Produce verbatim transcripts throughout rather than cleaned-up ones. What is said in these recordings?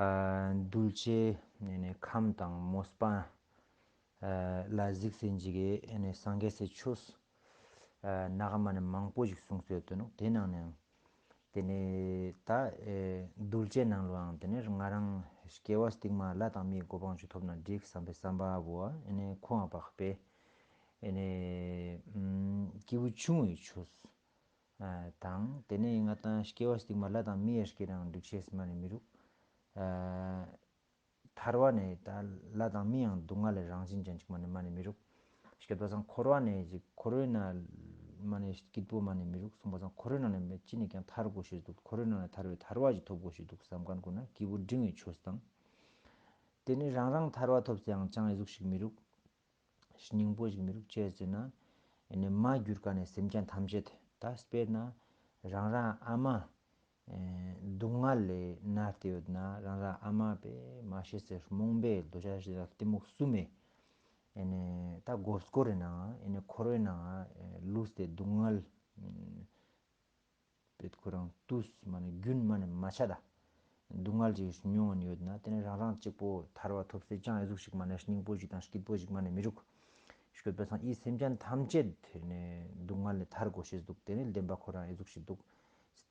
གདུལ་བྱའི་ཁམས་དང་མོས་པ་ལ་གཟིགས་སེ་འཇིག་གི་སངས་རྒྱས་སི་ཆོས་ནག་མ་ནི་མང་པོ་ཞིག་གསུངས་སོ་ཡོད་དོ་ནོ། དེ་ནང་ནས་དེ་ནས་ད་གདུལ་བྱའི་ནང་ལོའང་དེ་ནས་ང་རང་སྐྱེ་བ་སྟིང་མ་ལྷ་དང་མིའི་གོ་འཕང་ཅིག་ཐོབ་ན་འགྲིག་བསམ་པའི་བསམ་པ་བོ་ཁོང་ཨ་པག་པས་སྐྱེས་བུ་ཆུང་ངུའི་ཆོས་དང་། དེ་ནས་ང་དང་སྐྱེ་བ་སྟིང་མ་ལྷ་དང་མི་ཡི་སྐྱེ་རང་འགྲིག་ཤེས་མ་ནི་མི་རུག་ཐར་བ་ནས་ད་ལྷ་དང་མི་ཡང་སྡུག་བསྔལ་ལས་རང་བཞིན་ཅན་ཅིག་མ་ནི་མ་ནི་མི་རུག་སྐྱེ་བ་སང་འཁོར་བ་ནས་ཅིག་འཁོར་བའི་ནང་མ་ནི་སྐྱིད་པོ་མ་ནི་མི་རུག་གསུངས་པ་སང་འཁོར་བའི་ནང་ནས་མེད་ཅི་ནས་ཀྱང་ཐར་དགོས་ཤེས་འདུག་འཁོར་བའི་ནང་ནས་ཐར་བའི་ཐར་བ་ཞིག་ཐོབ་དགོས་ཤེས་འདུག་བསམ་མཁན་ཀུན་ན་སྐྱེས་བུ་འབྲིང་བའི་ཆོས་དང་། དེ་ནས་རང་རང་ཐར་བ་ཐོབ་ཚེ་ཡང་ཅང་ཨེ་ཟུག་ཞིག་མི་རུག་སྙིང་པོ་ཞིག་མི་རུག་ཅེས་ཟེར་ན། ཨེ་ནས་མ་གྱུར་ཀ་ནས་སེམས་ཅན་ཐམས་ཅད་ད་དཔེར་ན་རང་རང་ཨ་མ་སྡུག་བསྔལ་ལས་མནར་ཏེ་ཡོད་ན། རང་རང་ཨ་མ་པས་མ་ཤེས་ཟེར་རྨོངས་པའི་འདོད་ཆགས་ཞེ་སྡང་གཏི་མུག་གསུམ་མེ། ཨེ་ནས་ད་མགོ་སྐོར་རེ་ནང་ཨེ་ནས་འཁོར་བའི་ནང་ལུས་ཏེ་སྡུག་བསྔལ་པེད་ཁོ་རང་དུས་མ་ནས་རྒྱུན་མ་ནས་མ་ཆད་ད། སྡུག་བསྔལ་ཅིག་མྱོང་ཡོད་ན་དེ་ནས་རང་རང་གཅིག་པོ་ཐར་བ་ཐོབ་སྲིད་ཅང་ཨེ་ཟུག་ཞིག་མ་ནས་སྙིང་པོ་ཞིག་དང་སྐྱིད་པོ་ཞིག་མ་ནས་མི་རུག་སྐྱོད་པ་སང་ཨི་སེམས་ཅན་ཐམས་ཅད་དེ་ནས་སྡུག་བསྔལ་ལས་ཐར་དགོས་ཤེས་འདུག་དེ་ནས་བདེན་པ་ཁོ་རང་ཨེ་ཟུག་ཞིག་འདུག་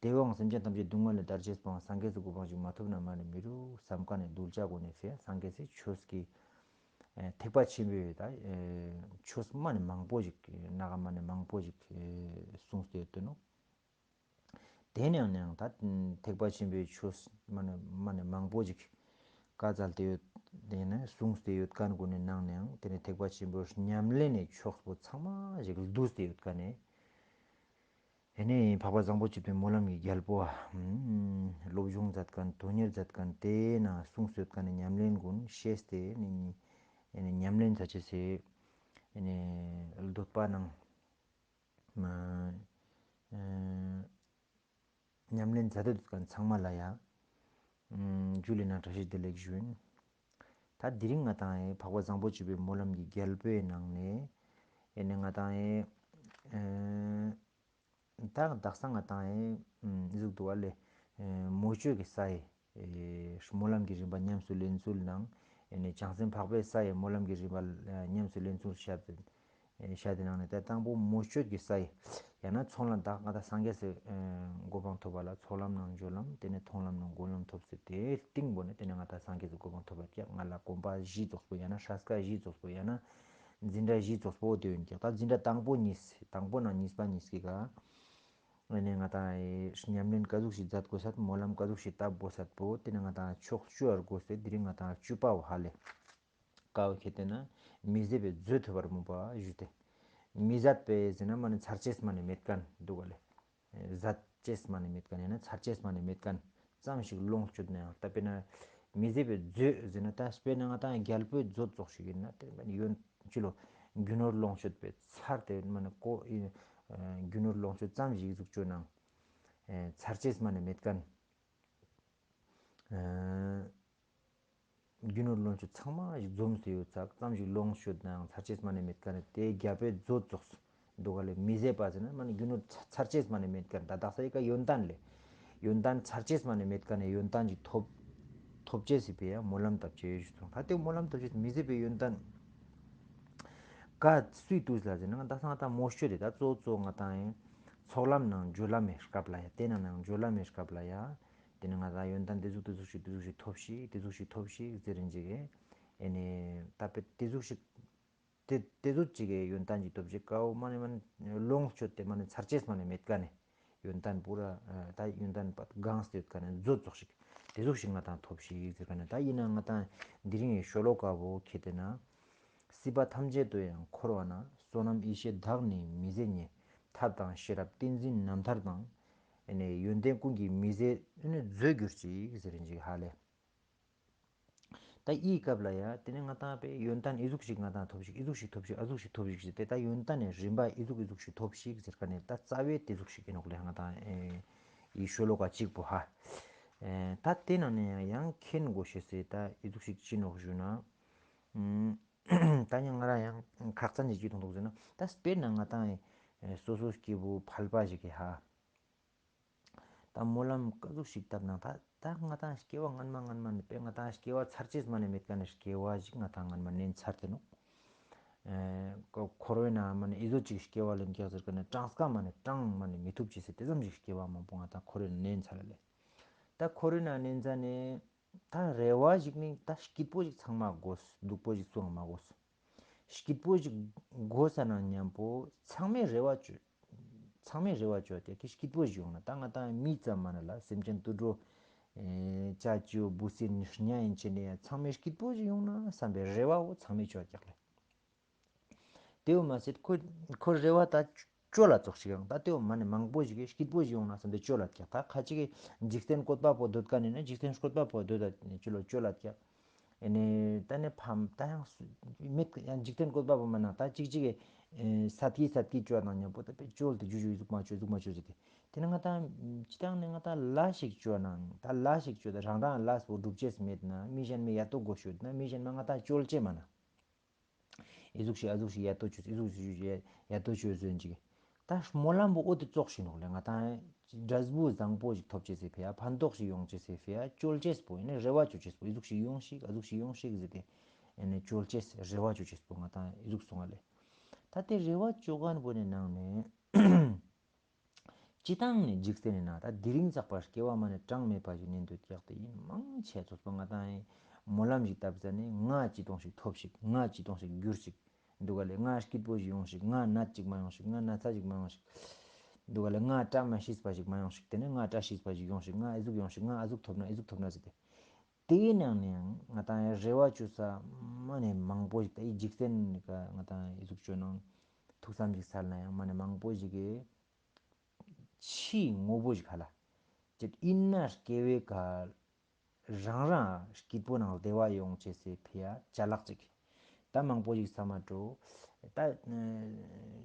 དེ་བའང་སེམས་ཅན་ཐམས་ཅད་སྡུག་བསྔལ་ལས་ཐར་ཅེས་པའང་སངས་རྒྱས་སུ་གོ་འཕང་ཞིག་མ་ཐོབ་ན་མ་ནས་མི་རུག་བསམ་ཀ་ནས་གདུལ་བྱ་གོ་ནས་ཕེ་སངས་རྒྱས་སི་ཆོས་ཀྱི་ཐེག་པ་ཆེན་པོའི་ད་ཆོས་མ་ནས་མང་པོ་ཞིག་ནག་མ་ནས་མང་པོ་ཞིག་གསུངས་ཏེ་ཡོད་དོ་ནོ། དེ་ནས་ཡང་ནའང་ད་ཐེག་པ་ཆེན་པོའི་ཆོས་མ་ནས་མ་ནས་མང་པོ་ཞིག་བཀའ་སྩལ་ཏེ་ཡོད། དེ་ནས་གསུངས་ཏེ་ཡོད་མཁན་ཀུན་ནས་ནང་ནའང་དེ་ནས་ཐེག་པ་ཆེན་པོའི་ཉམས་ལེན་ནས་ཕྱོགས་པོ་ཚང་མ་ཞིག་བསྡུས་ཏེ་ཡོད་མཁན་ནས། དེ་ནས་འཕགས་པ་བཟང་པོ་སྤྱོད་པའི་སྨོན་ལམ་གྱི་རྒྱལ་པོ་སློབ་སྦྱོང་མཛད་མཁན་དོན་གཉེར་མཛད་མཁན་དེ་ན་གསུངས་ཡོད་མཁན་ནས་ཉམས་ལེན་ཀུན་ཤེས་ཏེ་ནས་ཉམས་ལེན་ཚ་ཆེ་སེ་འདོད་པ་ནང་། ཉམས་ལེན་མཛད་དེ་འདུག་མཁན་ཚང་མ་ལ་ཡང་ཇུ་ལེ་ན་བཀྲ་ཤིས་བདེ་ལེགས་ཞུ་ཡིན། ད་དེ་རིང་ང་དང་ཡང་འཕགས་པ་བཟང་པོ་སྤྱོད་པའི་སྨོན་ལམ་གྱི་རྒྱལ་པོའི་ནང་ནས་ཨེ་ནས་ང་དང་ཡང་ད་དག་ས་ང་དང་ཡང་ཟུག་ཏུ་བ་ལས་མོ་གཅོད་ཀྱི་ས་ཡི་སྨོན་ལམ་གྱི་རིམ་པ་ཉམས་སུ་ལེན་ཚུལ་ནང་ཨེ་ནས་བྱང་སེམས་འཕགས་པའི་ས་ཡི་སྨོན་ལམ་གྱི་རིམ་པ་ཉམས་སུ་ལེན་ཚུལ་བཤད་དེ། ཤ་དེ་ནང་ནས་ད་དང་པོ་མོ་གཅོད་ཀྱི་ས་ཡི། ཡང་ན་ཚོང་ལམ་དག་ང་དང་སངས་རྒྱས་སུ་གོ་འཕང་ཐོབ་པ་ལ་ཚོགས་ལམ་ནང་སྦྱོར་ལམ་དེ་ནས་མཐོང་ལམ་ནང་སྒོམ་ལམ་ཐོབ་ཟེར་དེའི་སྟེང་པོ་ནས་དེ་ནས་ང་དང་སངས་རྒྱས་སུ་གོ་འཕང་ཐོབ་པར་ཀྱང་ང་ལ་གོམ་པ་བཞི་རྫོགས་པོ་ཡང་ན་ཧྲ་སྐ་བཞི་རྫོགས་པོ་ཡང་ན་འཛིན་གྲྭ་བཞི་རྫོགས་པོ་དེ་ཡོད་ཀྱང་ད་འཛིན་གྲྭ་དང་པོ་གཉིས་དང་པོ་ནང་གཉིས་པ་གཉིས་ཀྱི་ག་ཨ་ནས་ང་དང་ཉམས་ལེན་ག་ཟུག་ཞིག་མཛད་དགོས་སད་སྨོན་ལམ་ག་ཟུག་ཞིག་བཏབ་དགོས་སད་པོ་དེ་ནས་ང་དང་ཕྱོགས་བཅུ་བར་དགོས་སེ་དེ་རིང་ང་དང་བཅུ་པའོ་ཧ་ལེ། ཀའོ་ཁེ་ཏེ་ན་མི་ཟད་པའི་མཛོད་ཐུབ་པར་མོས་པ་ཞུ་སྟེ། མི་ཟད་པའི་ཟེར་ན་མ་ནི་ཚར་ཅེས་མ་ནི་མེད་མཁན་འདུག་ག་ལེ། ཟད་ཅེས་མ་ནི་མེད་མཁན་ཡང་ན་ཚར་ཅེས་མ་ནི་མེད་མཁན་ཙམ་ཞིག་ལོངས་སྤྱོད་ན་ཡང་ད་དཔེར་ན་མི་ཟད་པའི་མཛོད་ཟེར་ན་ད་དཔེར་ན་ང་དང་རྒྱལ་པོའི་མཛོད་ཙོགས་ཤིག་ཡིན་ན་དེ་ཡོན་ཅི་ལོ་རྒྱུ་ནོར་ལོངས་སྤྱོད་པའི་ཚར་དེ་མ་ནི་ཀོ་རྒྱུ་ནོར་ལོངས་སྤྱོད་ཙམ་ཞིག་གཟུགས་སྤྱོད་ནང་ཚར་ཅེས་མ་ནི་མེད་མཁན། རྒྱུ་ནོར་ལོངས་སྤྱོད་ཚང་མ་ཞིག་འཛོམས་སུ་ཡོད་ཚག་ཙམ་ཞིག་ལོངས་སྤྱོད་ནའང་ཚར་ཅེས་མ་ནས་མེད་མཁན་རེད་དེ་རྒྱལ་པོའི་མཛོད་རྫོགས་སུ་འདུག་ག་ལས་མི་ཟད་པ་ཟེར་ན་མ་ནས་རྒྱུ་ནོར་ཚ་ཚར་ཅེས་མ་ནས་མེད་མཁན་ད་དག་ས་ཡི་ཀ་ཡོན་ཏན་ལས་ཡོན་ཏན་ཚར་ཅེས་མ་ནས་མེད་མཁན་ནས་ཡོན་ཏན་ཞིག་ཐོབ་ཐོབ་ཅེས་སི་པའི་ཡང་སྨོན་ལམ་བཏབ་ཅེས་ཞུ་སོང་ད་དེ་སྨོན་ལམ་བཏབ་ཅེས་མི་ཟད་པའི་ཡོན་ཏན་ག་སུས་བཏུས་ལ་ཟེར་ན་ད་ས་ང་ད་མོ་ཤོད་དེ་ད་གཙོ་གཙོ་ང་དང་ཡིན་ཚོགས་ལམ་ནང་འཇུ་ལམ་མེ་སྐབས་ལ་ཡ་དེ་ནང་ནང་འཇུ་ལམ་མེ་སྐབས་ལ་ཡ། དེ་ནས་ང་དང་ཡོན་ཏན་དེ་ཟུག་དེ་ཟུག་ཞིག་དེ་ཟུག་ཞིག་ཐོབ་ཤིག་དེ་ཟུག་ཞིག་ཐོབ་ཤིག་ཟེར་རིན་ཅིག་གི་ཨེ་ནས་ད་པེ་དེ་ཟུག་ཞིག་དེ་དེ་ཟུག་ཅིག་གི་ཡོན་ཏན་ཅིག་ཐོབ་ཤིག་ཀའོ་མ་ནས་མ་ནས་ལོངས་སྤྱོད་དེ་མ་ནས་ཚར་ཅེས་མ་ནས་མེད་ཀ་ནས་ཡོན་ཏན་པུ་ར་ད་ཡོན་ཏན་པ་གང་སྟེ་ཡོད་ཀ་ནས་མཛོད་ཙོགས་ཤིག་དེ་ཟུག་ཞིག་ང་དང་ཐོབ་ཤིག་ཟེར་ཀ་ནས་ད་ཡིན་ན་ང་དང་འདི་རིང་གི་ཤོ་ལོ་ཀ་བོ་ཁེ་དེ་ན་སྲིད་པ་ཐམས་ཅད་དུ་ཡང་འཁོར་བ་ན་བསོད་ནམས་ཡེ་ཤེས་དག་ནི་མི་ཟད་ཉེ་ཐབས་དང་ཤེས་རབ་ཏིང་འཛིན་རྣམ་ཐར་དང་། ཨེ་ནས་ཡོན་ཏན་ཀུན་གྱི་མི་ཟད་མཛོད་གྱུར་ཅིག་ཟེར་ཅིག་ཧ་ལས། ད་ཨི་སྐབས་ལ་ཡ་དེ་ནས་ང་དང་པའི་ཡོན་ཏན་ཨི་ཟུག་ཞིག་ང་དང་ཐོབ་ཞིག་ཨི་ཟུག་ཞིག་ཐོབ་ཞིག་ཨ་ཟུག་ཞིག་ཐོབ་ཞིག་ཟེར་ཏེ་ད་ཡོན་ཏན་ནས་རིམ་པ་ཨི་ཟུག་ཨི་ཟུག་ཞིག་ཐོབ་ཞིག་ཟེར་ཀ་ནས་ད་རྩ་བའི་དེ་ཟུག་ཞིག་ཡིན་ནོག་ལས་ང་དང་ཨི་ཤོ་ལོ་ཀ་གཅིག་པོ་ཧ། ད་དེ་ནང་ནས་ཡང་མཁྱེན་དགོས་ཤེས་སེ་ད་ཨི་ཟུག་ཞིག་ཅི་ནོག་ཞུ་ན། ད་ཡང་ང་རང་ཡང་ཁག་ཙམ་ཞིག་ཅི་མཐོང་འདུག་ཟེར་ན་ད་དཔེར་ན་ང་དང་སོ་སོ་སྐྱེ་བོ་ཕལ་པ་ཞིག་གི་ཧ། ད་སྨོན་ལམ་ག་ཟུག་ཞིག་བཏབ་ན་ད་ ད་ང་ཏང་སྐྱེ་བ་སྔན་མ་སྔན་མ་ནས་པས་ང་ཏང་སྐྱེ་བ་ཚར་ཅེས་མ་ནས་མེད་ཀ་ནས་སྐྱེ་བ་ཞིག་ང་ཏང་སྔན་མ་ནས་ཚར་ཏེ་ནོག། ཨེ་ཁོ་འཁོར་བའི་ནང་མ་ནས་ཨི་ཟོ་ཅིག་སྐྱེ་བ་ལེན་ཀྱག་ཟེར་ཀ་ནས་གྲངས་ཀ་མ་ནས་གྲངས་མ་ནས་མི་ཐུབ་ཅེས་ཟེར་དེ་ཙམ་ཞིག་སྐྱེ་བ་མང་པོ་ང་ཏང་འཁོར་བའི་ནང་ནས་ཚར་ལེ། ད་འཁོར་བའི་ནང་ནས་ཚར་ནས་ད་རེ་བ་ཞིག་ནི་ད་སྐྱིད་པོ་ཞིག་ཚང་མ་དགོས། སྡུག་པོ་ཞིག་ཚང་མ་དགོས། སྐྱིད་པོ་ཞིག་དགོས་ས་ན་མཉམ་པོ་ཚང་མས་རེ་བ་བཅོལ། ཚང་མས་རེ་བ་བཅོལ་ཏེ་ཁྱེད་སྐྱིད་པོ་ཞིག་ཡོང་ན། ད་ང་ཏང་མི་ཙམ་མ་ན་ལ་སེམས་ཅན་དུད་འགྲོ་ཨེ་ཅ་ཅོ་འབུ་སྲིན་ཉ་ཡིན་ཆེ་ནས་ཚང་མས་སྐྱིད་པོ་ཞིག་ཡོང་ན་བསམ་པའི་རེ་བ་བོ་ཚང་མས་བཅོལ་ཀྱག་ལེ། དེའུ་མ་ཟད་ཁོ་ཁོ་རེ་བ་ད་བཅོལ་ལ་ཙོགས་ཤིག་ཡང་ད་དེའུ་མ་ནས་མང་པོ་ཞིག་གིས་སྐྱིད་པོ་ཞིག་ཡོང་ན་བསམ་པའི་བཅོལ་ལ་ཀྱག། ད་ཁ་ཅིག་གིས་འཇིག་རྟེན་བཀོད་པ་པོ་འདོད་ཀ་ནས་ན་འཇིག་རྟེན་བཀོད་པ་པོ་འདོད་ད་ཅི་ལོ་བཅོལ་ལ་ཀྱག། ཨེ་ནས་ད་ནས་ཕམ་ད་ཡང་སུ་མེད་ཀི་ཡང་འཇིག་རྟེན་བཀོད་པ་པོ་མ་ན་ད་ཅིག་ཅིག་གིས་ཨེ་ས་ཐིག་ས་ཐིག་བཅོལ་ནང་མཉམ་པོ་ད་པའི་བཅོལ་དེ་ཇུ་ཇུ་ཟུག་མ་བཅོལ་ཟུག་མ་བཅོལ་ཟེར་ཏེ། དེ་ནས་ང་ད་སྤྱི་བཏང་ནས་ང་ད་ལ་ཞིག་བཅོལ་ནང་ད་ལ་ཞིག་བཅོལ་ད་རང་རང་ལ་སོ་སྒྲུབ་ཅེས་མེད་ན་མི་གཞན་མའི་ཡ་ཏོ་དགོས་ཤོད་ན་མི་གཞན་མ་ང་ད་བཅོལ་ཅེས་མ་ན། ཨི་ཟུག་ཤིག་ཨ་ཟུག་ཤིག་ཡ་ཏོ་ཆོས་ཨི་ཟུག་ཤིག་ཡ་ཏོ་ཆོས་ཟོན་ཅིག། ད་སྨོན་ལམ་པོ་ཨོ་དེ་ཙོགས་ཤིག་ནོག་ལེ། ང་ཏང་འབྲས་བུ་བཟང་པོ་ཞིག་ཐོབ་ཅེས་སི་ཕི་ཡ་ཕན་ཐོགས་ཤིག་ཡོང་ཅེས་སི་ཕི་ཡ་བཅོལ་ཅེས་པོ་ཡིན་ན་རེ་བ་བཅོལ་ཅེས་པོ་ཨི་ཟུག་ཤིག་ཡོང་ཤིག་ཨ་ཟུག་ཤིག་ཡོང་ཤིག་ཟེར་ཏེ་ཨེ་ནས་བཅོལ་ཅེས་རེ་བ་བཅོལ་ཅེས་པོ་ང་ཏང་ཨི་ཟུག་སོང་ང་ལེ། ད་དེ་རེ་བ་བཅོལ་མཁན་པོ་ནས་ནང་ནས། སྤྱི་བཏང་ནས་འཇིག་རྟེན་ནི་ན་ད་དེ་རིང་ཚགས་པར་སྐྱེ་བ་མ་ནས་གྲངས་མེད་པ་ཞིག་ནས་འདོད་ཀྱག་དེ་ཡིན་མང་ཆེ་ཚོགས་པ་ང་ཏང་ཡིན་སྨོན་ལམ་ཞིག་བཏབ་ཟ་ནས་ང་སྤྱི་བཏང་ཞིག་ཐོབ་ཞིག་ང་སྤྱི་བཏང་ཞིག་འགྱུར་ཞིག་འདུག་ག་ལས་ང་སྐྱིད་པོ་ཞིག་ཡོང་ཞིག་ང་ནད་ཅིག་མ་ཡོང་ཞིག་ང་ན་ཚ་ཞིག་མ་ཡོང་ཞིག་འདུག་ག་ལས་ང་བཀྲ་མ་ཤིས་པ་ཞིག་མ་ཡོང་ཞིག་དེ་ནས་ང་བཀྲ་ཤིས་པ་ཞིག་ཡོང་ཞིག་ང་ཨི་ཟུག་ཡོང་ཞིག་ང་ཨ་ཟུག་ཐོབ་ན་ཨི་ཟུག་ཐོབ་ན་ཟེར་ཏེ། དེའི་ནང་ནས་ང་ཏང་ཡང་རེ་བ་བཅོལ་ས་མ་ནས་མང་པོ་ཞིག་ད་ཡི་འཇིག་རྟེན་ནི་ཀ་ང་ཏང་ཡི་ཟུག་བཅོལ་ནང་ཐུགས་བསམ་ཞིག་སལ་ན་ཡང་མ་ནས་མང་པོ་ཞིག་གི་ཕྱིའི་དངོས་པོ་ཞིག་ཧ་ལ་ཅིག་ཡིན་ན་སྐྱེ་བའི་ཀ་རང་རང་སྐྱིད་པོ་ནང་བདེ་བ་ཡོང་ཅེས་སི་ཕི་ཡ་ཅ་ལག་ཅིག། ད་མང་པོ་ཞིག་ས་མ་འགྲོ། ད་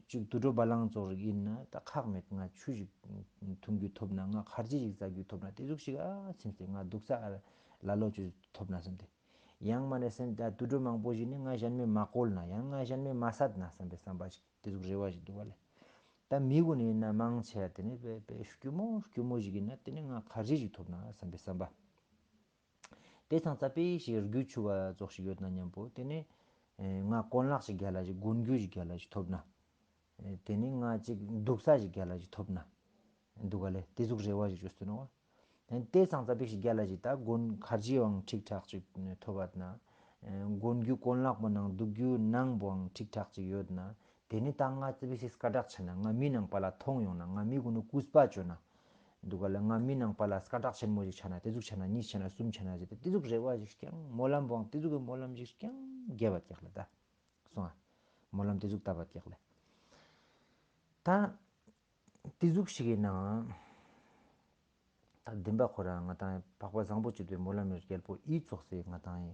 ཅིག་དུད་འགྲོ་བ་ལང་ཙོགས་ཞིག་ཡིན་ན་ད་ཁག་མེད་ང་ཆུ་ཞིག་འཐུང་རྒྱུ་ཐོབ་ན་ང་ཁར་ཇི་ཞིག་ཟ་རྒྱུ་ཐོབ་ན་དེ་ཟུག་ཞིག་ཨ་སེམས་སེ་ང་སྡུག་ས་ཨ་ལ་ལོ་ཅིག་ཐོབ་ན་སེམས་ཏེ། ཡང་མ་ནས་སེམས་ད་དུད་འགྲོ་མང་པོ་ཞིག་ནི་ང་གཞན་མས་མ་བཀོལ་ན་ཡང་ང་གཞན་མས་མ་བསད་ན་བསམ་པའི་བསམ་པ་ཞིག་དེ་ཟུག་རེ་བ་ཞིག་འདུག་བ་ལེ། ད་མི་གུན་ནི་ཡིན་ན་མང་ཆེ་བ་དེ་ནི་དཔེ་དཔེ་སྐྱུ་མོ་སྐྱུ་མོ་ཞིག་ཡིན་ན་དེ་ནི་ང་ཁར་ཇི་ཞིག་ཐོབ་ན་བསམ་པའི་བསམ་པ། དེ་ཚང་རྩ་དཔེ་ཞིག་རྒྱུ་ཆུ་བ་ཙོགས་ཞིག་ཡོད་ན་མཉམ་པོ་དེ་ནི་ང་གོན་ལག་ཞིག་རྒྱལ་ལ་ཞིག་གོན་རྒྱུ་ཞིག་རྒྱལ་ལ་ཞིག་ཐོབ་ན། དེ་ནི་ང་ཅིག་འདུག་ས་ཞིག་རྒྱལ་ལ་ཞིག་ཐོབ་ན། འདུག་ག་ལེ་དེ་ཟུག་རེ་བ་ཞིག་བཅོལ་སྟེ་ནོ། དེ་ཚང་རྩ་དཔེ་ཞིག་རྒྱལ་ལ་ཞིག་ད་གོན་ཁར་ཇི་བའང་ཁྲིག་ཁྲག་ཅིག་ཐོབ་པ་ན། གོན་རྒྱུ་གོན་ལག་པོ་ནང་འདུག་རྒྱུ་ནང་པོའང་ཁྲིག་ཁྲག་ཅིག་ཡོད་ན། དེ་ནི་ད་ང་རྩ་དཔེ་ཞིག་སྐད་གྲགས་ཆེ་ན་ང་མི་ནང་པ་ལ་མཐོང་ཡོང་ན་ང་མི་གུན་ནི་གུས་པ་བཅོལ་ན། འདུག་ག་ལ་ང་མི་ནང་པ་ལ་སྐད་གྲགས་ཆེན་མོ་ཞིག་ཆ་ན་དེ་ཟུག་ཆ་ན་གཉིས་ཆ་ན་གསུམ་ཆ་ན་ཟེར་ཏེ་དེ་ཟུག་རེ་བ་ཞིག་ཀྱང་སྨོན་ལམ་པོའང་དེ་ཟུག་གི་སྨོན་ལམ་ཞིག་ཀྱང་རྒྱབ་པ་ཀྱག་ལེ་ད། སོང་ཨ། སྨོན་ལམ་དེ་ཟུག་བཏབ་པ་ཀྱག་ལེ། ད། དེ་ཟུག་ཞིག་ཡིན་ནའང་། ད་བདེན་པ་ཁོ་རང་ང་ཏང་འཕགས་པ་བཟང་པོ་སྤྱོད་པའི་སྨོན་ལམ་ཡི་རྒྱལ་པོ་ཨི་ཙོགས་སེ་ང་ཏང་ཡི་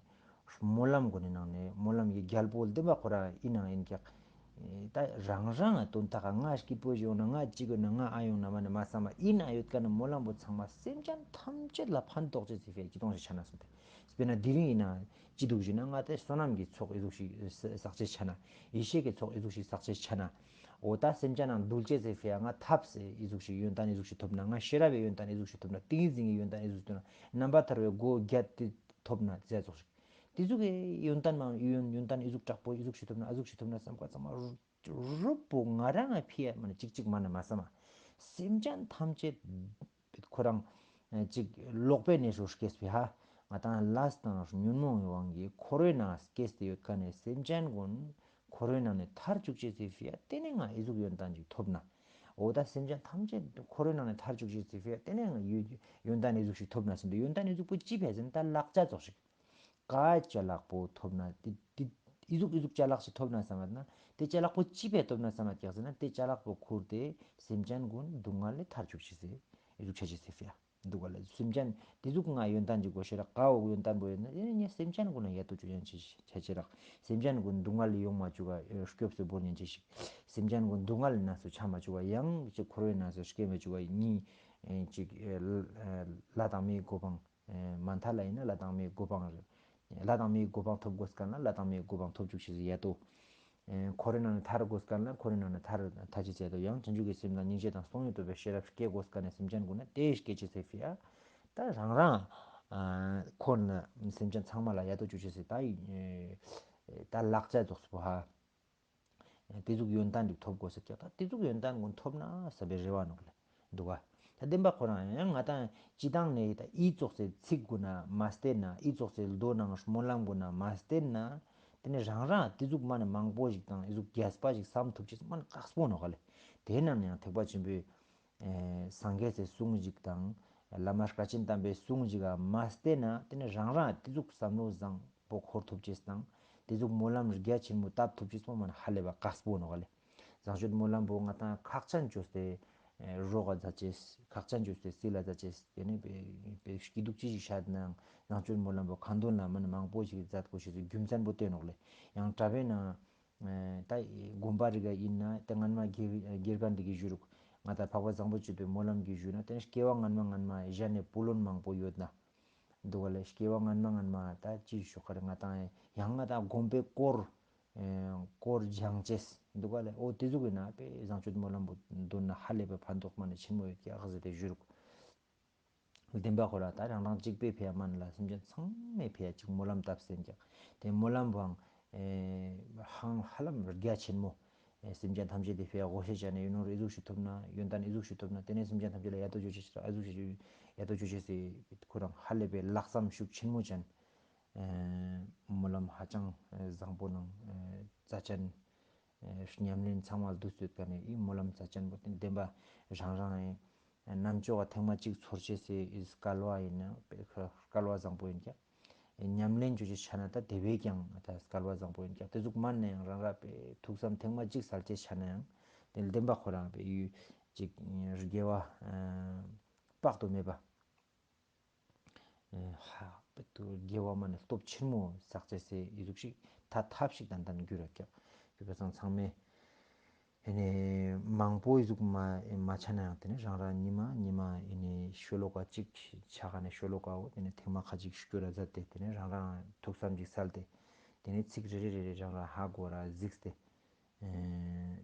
སྨོན་ལམ་སྒོ་ནས་ནང་ནས་སྨོན་ལམ་ཡི་རྒྱལ་པོ་བདེན་པ་ཁོ་རང་ཨི་ནང་ཡིན་ཀྱག། ད་རང་རང་ང་དོན་དག་ང་སྐྱིད་པོ་ཡོང་ན་ང་གཅིག་ཡོད་ན་ང་ཨ་ཡོང་ན་མ་ནི་མ་བསམ་པ་ཨི་ན་ཡོད་ཀ་ནི་སྨོན་ལམ་པོ་ཚང་མ་སེམས་ཅན་ཐམས་ཅད་ལ་ཕན་ཐོགས་ཅེས་ཟེར་ཕེ་ཅི་གཏོང་ཞིག་ཆ་ན་སོང་སྟེ། དཔེར་ན་དེ་རིང་ཡིན་ན་ཅི་འདུག་ཞུས་ན་ང་ཏེ་བསོད་ནམས་ཀྱི་ཚོགས་ཨི་ཟུག་ཞིག་བསགས་ཅེས་ཆ་ན་ཡེ་ཤེས་ཀྱི་ཚོགས་ཨི་ཟུག་ཞིག་བསགས་ཅེས་ཆ་ན། འོ་ད་སེམས་ཅན་ནང་འདུལ་ཅེས་ཟེར་ཕེ་ང་ཐབས་ཟེར་ཨི་ཟུག་ཞིག་ཡོན་ཏན་ཨི་ཟུག་ཞིག་ཐོབ་ན་ང་ཤེས་རབ་པའི་ཡོན་ཏན་ཨི་ཟུག་ཞིག་ཐོབ་ན་ཏིང་ངེ་འཛིན་གྱི་ཡོན་ཏན་ཨི་ཟུག་ཞིག་ཐོབ་ན་རྣམ་པ་ཐར་པའི་སྒོ་བརྒྱད་དེ་ཐོབ་ན་ཟེར་ཙོགས་ཤིག་དེ་ཟུག་གི་ཡོན་ཏན་མང་ཡོན་ཡོན་ཏན་ཨི་ཟུག་དྲག་པོ་ཨི་ཟུག་ཞིག་ཐོབ་ན་ཨ་ཟུག་ཞིག་ཐོབ་ན་བསམ་ཁ་ཚང་མ་རུ། རུབ་པོ་ང་རང་ང་ཕི་ཡ་མ་ནི་ཅིག་ཅིག་མ་ནི་མ་བསམ་མ། སེམས་ཅན་ཐམས་ཅད་ཁོ་རང་ཅིག་ལོག་པའི་གནས་སུ་སྐྱེས་པའི་ཧ། ང་ཏང་ལས་དང་ཉོན་མོངས་ཀྱི་དབང་གིས་འཁོར་བའི་ནང་སྐྱེས་ཏེ་ཡོད་ཁ་ནས་སེམས་ཅན་ཀུན་འཁོར་བའི་ནང་ནས་ཐར་བཅུག་ཅེས་སི་ཕི་ཡ་དེ་ནས་ང་ཨི་ཟུག་ཡོན་ཏན་ཅིག་ཐོབ་ན། འོ་ད་སེམས་ཅན་ཐམས་ཅད་འཁོར་བའི་ནང་ནས་ཐར་བཅུག་ཅེས་སི་ཕི་ཡ་དེ་ནས་ང་ཡོན་ཏན་ཨི་ཟུག་ཞིག་ཐོབ་ན་ཟེར་འདུག་ཡོན་ཏན་ཨི་ཟུག་པོ་ཅི་ཕེ་ཟེར་ན་ད་ལག་ཆ་ཙོགས་ཤིག་ག་ཅ་ལག་པོ་ཐོབ་ན་དེ་དེ་ཨི་ཟུག་ཨི་ཟུག་ཅ་ལག་ཞིག་ཐོབ་ན་བསམ་པ་ན་དེ་ཅ་ལག་པོ་ཅི་ཕེ་ཐོབ་ན་བསམ་པ་ཀྱག་ཟེར་ན་དེ་ཅ་ལག་པོ་ཁུར་ཏེ་སེམས་ཅན་ཀུན་སྡུག་བསྔལ་ལས་ཐར་བཅུག་ཅེས་ཟེར་ཨི་ཟུག་ཆ་ཅེས་ཟེར་ཕི་ཡ་འདུག་ག་ལ་སེམས་ཅན་དེ་ཟུག་ང་ཡོན་ཏན་གྱི་གོ་ཤེས་ར་ག་འོག་ཡོན་ཏན་པོ་ཡོད་ན་དེ་ནི་ངས་སེམས་ཅན་ཀུན་ལ་ཡ་ཏོ་ཅུ་ཡང་ཆེ་ཆ་ཆེ་རག་སེམས་ཅན་ཀུན་སྡུག་བསྔལ་ལས་ཡོང་མ་བཅུག་ག་སྐྱོབ་སུ་བོར་ཉན་ཆེ་ཞིག་སེམས་ཅན་ཀུན་སྡུག་བསྔལ་ལས་ན་སུ་ཆ་མ་བཅུག་ག་ཡང་ཅིག་འཁོར་བའི་ནང་སུ་སྐྱེ་མ་བཅུག་ག་གཉིས་ཅིག་ལ་དང་མིའི་གོ་འཕང་། མ་མཐའ་ལ་ཡིན་ན་ལྷ་དང་མིའི་གོ་འཕང་རེད། ལྷ་དང་མིའི་གོ་འཕང་ཐོབ་དགོས་སྐབས་ན་ལྷ་དང་མིའི་གོ་འཕང་ཐོབ་བཅུག་ཤེས་ཡ་ཏོ། འཁོར་བའི་ནང་ནས་ཐར་དགོས་སྐབས་ན་འཁོར་བའི་ནང་ནས་ཐར་ཐར་ཅེས་ཡ་ཏོ་ཡང་བྱང་ཆུབ་ཀྱི་སེམས་དང་སྙིང་རྗེ་དང་སྟོང་ཉིད་རྟོགས་པའི་ཤེས་རབ་སྐྱེ་དགོས་སྐབས་ན་སེམས་ཅན་ཀུན་ན་དེ་སྐྱེ་ཅེས་ཟེར་ཕི་ཡ། ད་རང་རང་ཁོ་ན་སེམས་ཅན་ཚང་མ་ལ་ཡ་ཏོ་ཅོ་ཅེས་སི་ད་ད་ལག་ཆ་རྫོགས་སི་པོ་ཧ། དེ་ཟུག་ཡོན་ཏན་ཅིག་ཐོབ་དགོས་ཟེར་ཀྱང་ད་དེ་ཟུག་ཡོན་ཏན་ཀུན་ཐོབ་ན་བསམ་པའི་རེ་བ་ནོག་ལེ་འདུག་ག་ད་བདེན་པ་ཁོ་རང་ཡང་ང་དང་སྤྱི་བཏང་ནས་ད་ཨི་ཙོགས་སེ་ཚིག་དགོས་ན་མ་བསྟེན་ན་ཨི་ཙོགས་སེ་མདོ་ནང་སྨོན་ལམ་དགོས་ན་མ་བསྟེན་ན་དེ་ནས་རང་རང་དེ་ཟུག་མ་ནས་མང་པོ་ཞིག་དང་ཨི་ཟུག་རྒྱས་པ་ཞིག་བསམ་ཐུབ་ཅེས་མ་ནས་དཀགས་པོ་ནོག་ག་ལེ། དེ་རྣམས་ཡང་ཐེག་པ་ཆེན་པོའི་སངས་རྒྱས་སི་གསུང་ཞིག་དང་བླ་མ་བཀའ་ཆེན་དམ་པའི་གསུང་ཞིག་ག་མ་བསྟེན་ན་དེ་ནས་རང་རང་དེ་ཟུག་བསམ་བློ་བཟང་པོ་འཁོར་ཐུབ་ཅེས་དང་དེ་ཟུག་སྨོན་ལམ་རྒྱ་ཆེན་མོ་བཏབ་ཐུབ་ཅེས་པོ་མ་ནས་ཧ་ལས་པ་དཀགས་པོ་ནོག་ག་ལེ། བཟང་སྤྱོད་སྨོན་ལམ་པོ་ང་དང་ཁག་ཅན་བཅོས་ཏེ་རོགས་ལ་མཛད་ཅེས་ཁག་ཅན་བཅོས་ཏེ་སྲིད་ལ་མཛད་ཅེས་དེ་ནས་པའི་སྐྱིད་སྡུག་ཅི་ཞིག་ཤར་ནའང་བཟང་སྤྱོད་སྨོན་ལམ་པོ་ཁ་འདོན་ལ་མ་ནས་མང་པོ་ཞིག་མཛད་དགོས་ཤེས་སུ་རྒྱུ་མཚན་པོ་བསྟན་ནོག་ལེ། ཡང་གྲྭ་པའི་ནང་ད་དགོན་པ་རིག་ཡིན་ན་དེ་སྔན་མ་དགེ་དགེ་རྒན་འདི་གི་ཞུ་རུག་ང་དང་འཕགས་པ་བཟང་པོ་སྤྱོད་པའི་སྨོན་ལམ་གྱི་ཞུ་ན་དེ་ནས་སྐྱེ་བ་སྔན་མ་སྔན་མ་གཞན་ནས་བུ་ལོན་མང་པོ་ཡོད་ན། འདུག་ག་ལེ། སྐྱེ་བ་སྔན་མ་སྔན་མ་ད་ཅི་ཞོག་ག་རེ་ང་དང་ཡང་ང་དང་དགོན་པའི་སྐོར་སྐོར་སྦྱང་ཅེས་འདུག་ག་ལེ། ཨོ་དེ་ཟུག་ཡིན་ན་པའི་བཟང་སྤྱོད་སྨོན་ལམ་པོ་འདོན་ན་ཧ་ལས་པའི་ཕན་ཐོགས་མ་ནས་ཆེན་མོ་ཡོད་ཀྱག་ཟེར་ཏེ་ཞུ་རུག་བདེན་པ་ཁོ་ར་ད་རང་རང་གཅིག་པའི་ཕི་ཡ་མ་ནས་ལ་སེམས་ཅན་ཚང་མའི་ཕི་ཡ་གཅིག་སྨོན་ལམ་བཏབ་སེམས་ཀྱང་དེ་སྨོན་ལམ་པོའང་ཧང་ཧ་ལམ་རྒྱ་ཆེན་མོ། སེམས་ཅན་ཐམས་ཅད་དེ་ཕི་ཡ་དགོས་ཤེས་བྱ་ནས་ཡོད་ནོ་རེ་ཟུག་ཞིག་ཐོབ་ན་ཡོན་ཏན་ཨི་ཟུག་ཞིག་ཐོབ་ན་དེ་ནས་སེམས་ཅན་ཐམས་ཅད་ལ་ཡ་ཏོ་ཅོ་ཅེས་ཨ་ཟུག་ཞིག་ཡ་ཏོ་ཅོ་ཅེས་སི་ཁོ་རང་ཧ་ལས་པའི་ལྷག་བསམ་ཤུགས་ཆེན་མོ་ཅན། སྨོན་ལམ་ཧ་ཅང་བཟང་པོ་ནང་རྩ་ཅན། ཉམས་ལེན་ཚང་མ་བསྡུས་ཚོད་ཀ་ནས་ཨི་སྨོན་ལམ་རྩ་ཅན་པོ་དེ་བདེན་པ་རང་རང་ཡིན། རྣམ་ཅོག་ག་ཐེངས་མ་གཅིག་ཚོར་ཅེས་སི་ཨི་སྐལ་བ་ཡིན་ན་སྐལ་བ་བཟང་པོ་ཡིན་ཀྱང་། ཉམས་ལེན་བྱེད་ཀྱི་ཆ་ན་ད་དེ་བས་ཀྱང་ད་སྐལ་བ་བཟང་པོ་ཡིན་ཀྱང་དེ་ཟུག་མ་ནས་ཡང་རང་ར་པའི་ཐུགས་བསམ་ཐེངས་མ་གཅིག་གསལ་ཅེས་ཆ་ན་ཡང་དེ་བདེན་པ་ཁོ་རང་པའི་ཡུལ་གཅིག་དགེ་བ་དཔག་ཏུ་མེད་པ། ཧ་པེ་ཏུ་དགེ་བ་མ་ནས་སྟོབས་ཆེན་མོ་བསགས་ཅེས་སི་ཨི་ཟུག་ཞིག་ད་ཐབས་ཤིག་དང་དང་འགྱུར་ར་ཀྱག་ཡོད་པ་སང་ཚང་མས། ཨེ་ནས་མང་པོ་ཡི་ཟུག་མ་མ་ཆ་ན་ཡང་དེ་ནས་རང་རང་ཉི་མ་ཉི་མ་ཨེ་ནས་ཤོ་ལོ་ཀ་གཅིག་ཆ་ག་ནས་ཤོ་ལོ་ཀ་བོ་དེ་ནས་ཐེངས་མ་ཁ་ཅིག་ཤུ་ར་མཛད་དེ་དེ་ནས་རང་རང་ཐུགས་བསམ་ཅིག་གསལ་ཏེ་དེ་ནས་ཚིག་རེ་རེ་རེ་རེ་རང་རང་ཧ་གོ་ར་གཟིགས་ཏེ་ཨེ་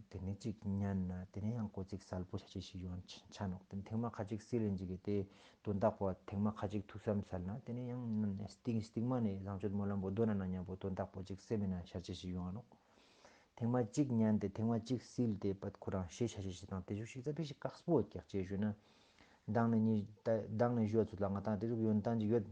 དེ་ནས་གཅིག་ཉན་ན་དེ་ནས་ཡང་གོ་ཚིག་གསལ་པོ་ཆ་ཆེ་ཞིག་ཡོང་ཆ་ནོག་དེ་ནས་ཐེངས་མ་ཁ་ཅིག་སྲིད་ལེན་ཅིག་གི་དེ་དོན་དག་པོ་ཐེངས་མ་ཁ་ཅིག་ཐུགས་བསམ་གསལ་ན་དེ་ནས་ཡང་སྟིང་སྟིང་མ་ནས་བཟང་སྤྱོད་སྨོན་ལམ་པོ་འདོན་ན་ན་མཉམ་པོ་དོན་དག་པོ་ཅིག་སེམས་ན་ཤར་ཆེ་ཞིག་ཡོང་ནོག་ཐེངས་མ་གཅིག་ཉན་ཏེ་ཐེངས་མ་གཅིག་སིལ་ཏེ་པད་ཁོ་རང་ཤེས་བྱ་ཞིག་ཞིག་དང་དེ་ཞིག་ཤིག་ཙ་པིག་ཞིག་དཀགས་པོ་ཀྱག་ཅེས་ཞུས་ན། མདང་ནས་ཉིད་ད་མདང་ནས་ཞུ་བ་ཚོ་ལ་ང་དང་དེ་ཟུག་ཡོན་ཏན་ཅིག་ཡོད་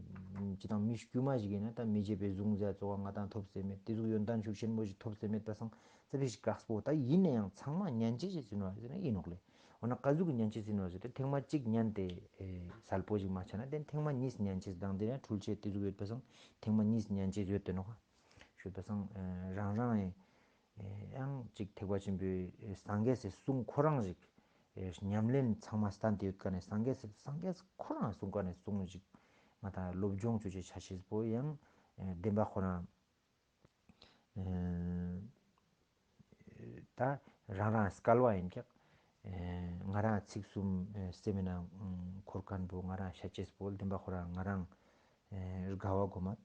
ཅི་དང་མི་དཀྱུས་མ་ཞིག་ཡིན་ན་ད་མི་བརྗེད་པའི་གཟུངས་ཟེར་ཚོ་བ་ང་དང་ཐོབ་ཟེར་མེད་དེ་ཟུག་ཡོན་ཏན་ཤུགས་ཆེན་པོ་ཞིག་ཐོབ་ཟེར་མེད་པ་སང་ཙ་པིག་ཞིག་དཀགས་པོ་ད་ཡིན་ན་ཡང་ཚང་མ་ཉན་ཅེས་ཞིག་ཟིན་བ་ཟེར་ན་ཡིན་ནོག་ལེ། འོ་ན་ག་ཟུག་གི་ཉན་ཅེས་ཟིན་བ་ཟེར་ཏེ་ཐེངས་མ་གཅིག་ཉན་ཏེ་གསལ་པོ་ཞིག་མ་ཆགས་ན་དེ་ཐེངས་མ་གཉིས་ཉན་ཅེས་དང་དེ་ཡང་འཕྲུལ་ཆས་དེ་ཟུག་ཡོད་པ་སང་ཐེངས་མ་གཉིས་ཉན་ཅེས་ཡོད་དེ་ནོག་ཞུས་པ་སང་རང་རང་ཡང་ཅིག་ཐེག་པ་ཆེན་པོའི་སངས་རྒྱས་སི་གསུང་ཁོ་རང་ཞིག་ཉམས་ལེན་ཚང་མ་བསྟན་ཏེ་ཡོད་ཀ་ནས་སངས་རྒྱས་སི་སངས་རྒྱས་ཁོ་རང་གསུང་ཀ་ནས་གསུང་ཞིག་ང་དང་སློབ་སྦྱོང་བཅོ་ཆེ་ཆ་ཤེས་པོ་ཡང་བདེན་པ་ཁོ་རང་ད་རང་རང་སྐལ་བ་ཡིན་ཀྱག་ང་རང་ཚིག་གསུམ་སེམས་ན་འཁོར་མཁན་པོ་ང་རང་ཤ་ཆེས་པོ་བདེན་པ་ཁོ་རང་ང་རང་དགའ་བ་གོ་མད།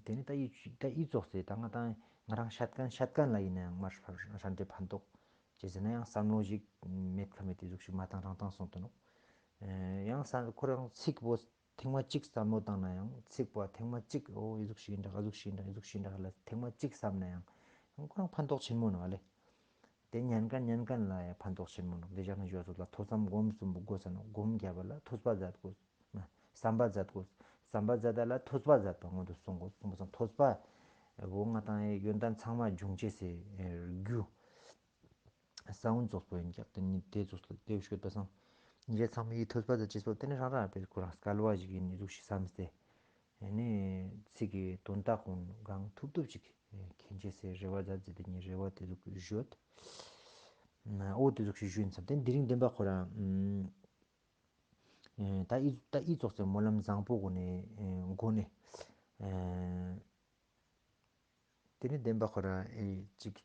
དེ་ནི་ད་ཡིད་ད་ཡིད་ཙོགས་ཚེ་ད་ང་དང་ང་རང་ཤད་མཁན་ཤད་མཁན་ལ་ཡིན་ནའང་མར་ཧྲན་ཏེ་ཕན་ཐོགས་ཅེས་ཟེར་ན་ཡང་བསམ་བློ་ཞིག་མེད་ཁ་མེད་དེ་ཟུག་ཞིག་མ་བཏང་རང་བཏང་སོང་དུ་ནོག་ཡང་ས་ཁོ་རང་ཚིག་པོ་ཐེངས་མ་གཅིག་བསམ་བློ་བཏང་ན་ཡང་ཚིག་པོ་ཐེངས་མ་གཅིག་ཨོ་ཡི་ཟུག་ཞིག་ཡིན་འདྲ་ཨ་ཟུག་ཞིག་ཡིན་འདྲ་ཨ་ཟུག་ཞིག་ཡིན་འདྲ་ལ་ཐེངས་མ་གཅིག་བསམ་ན་ཡང་ཡང་ཁོ་རང་ཕན་ཐོགས་ཆེན་མོ་ནོག་ཨ་ལེ། དེ་ཉན་མཁན་ཉན་མཁན་ལ་ཡང་ཕན་ཐོགས་ཆེན་མོ་ནོག་དེ་ཅག་ནི་ཞུ་བ་ཚོ་ལ་ཐོས་བསམ་སྒོམ་གསུམ་པོ་དགོས་ས་ནོག་སྒོམ་བརྒྱབ་པ་ལ་ཐོས་པ་མཛད་དགོས། བསམ་པ་མཛད་དགོས། བསམ་པ་མཛད་ད་ལ་ཐོས་པ་མཛད་པ་སྔོན་དུ་སོང་དགོས་གསུངས་པ་སང་ཐོས་པ་བོ་ང་དང་ཡོན་ཏན་ཚང་མ་འབྱུང་བྱེད་སའི་རྒྱུ་ས་བོན་ཙོགས་པོ་ཡིན་ཀྱག་དེ་ནི་དེ་ཙོགས་སུ་དེ་བཤད་པ་སང་ཉིན་རེ་ཚང་མ་ཡི་ཐོས་པ་མཛད་ཅེས་པོ་དེ་ནི་རང་རང་པའི་ཁོ་རང་སྐལ་བ་ཞིག་ཡིན་ནི་ཟུག་ཞིག་བསམ་སྟེ་ནི་ཚིག་གི་དོན་དག་ཀུན་གང་ཐུབ་ཐུབ་ཅིག་མཁྱེན་ཅེས་སའི་རེ་བ་མཛད་ཅེས་དེ་ཉིན་རེ་བ་དེ་ཟུག་བཤད། ཨོ་དེ་ཟུག་ཞིག་ཞུ་ཡིན་བསམ་སྟེ་འདི་རིང་བདེན་པ་ཁོ་རང་། ད་ཨི་ད་ཨི་ཙོགས་སེ་སྨོན་ལམ་བཟང་པོ་སྒོ་ནས་སྒོ་ནས་དེ་ནི་བདེན་པ་ཁོ་རང་ཅིག་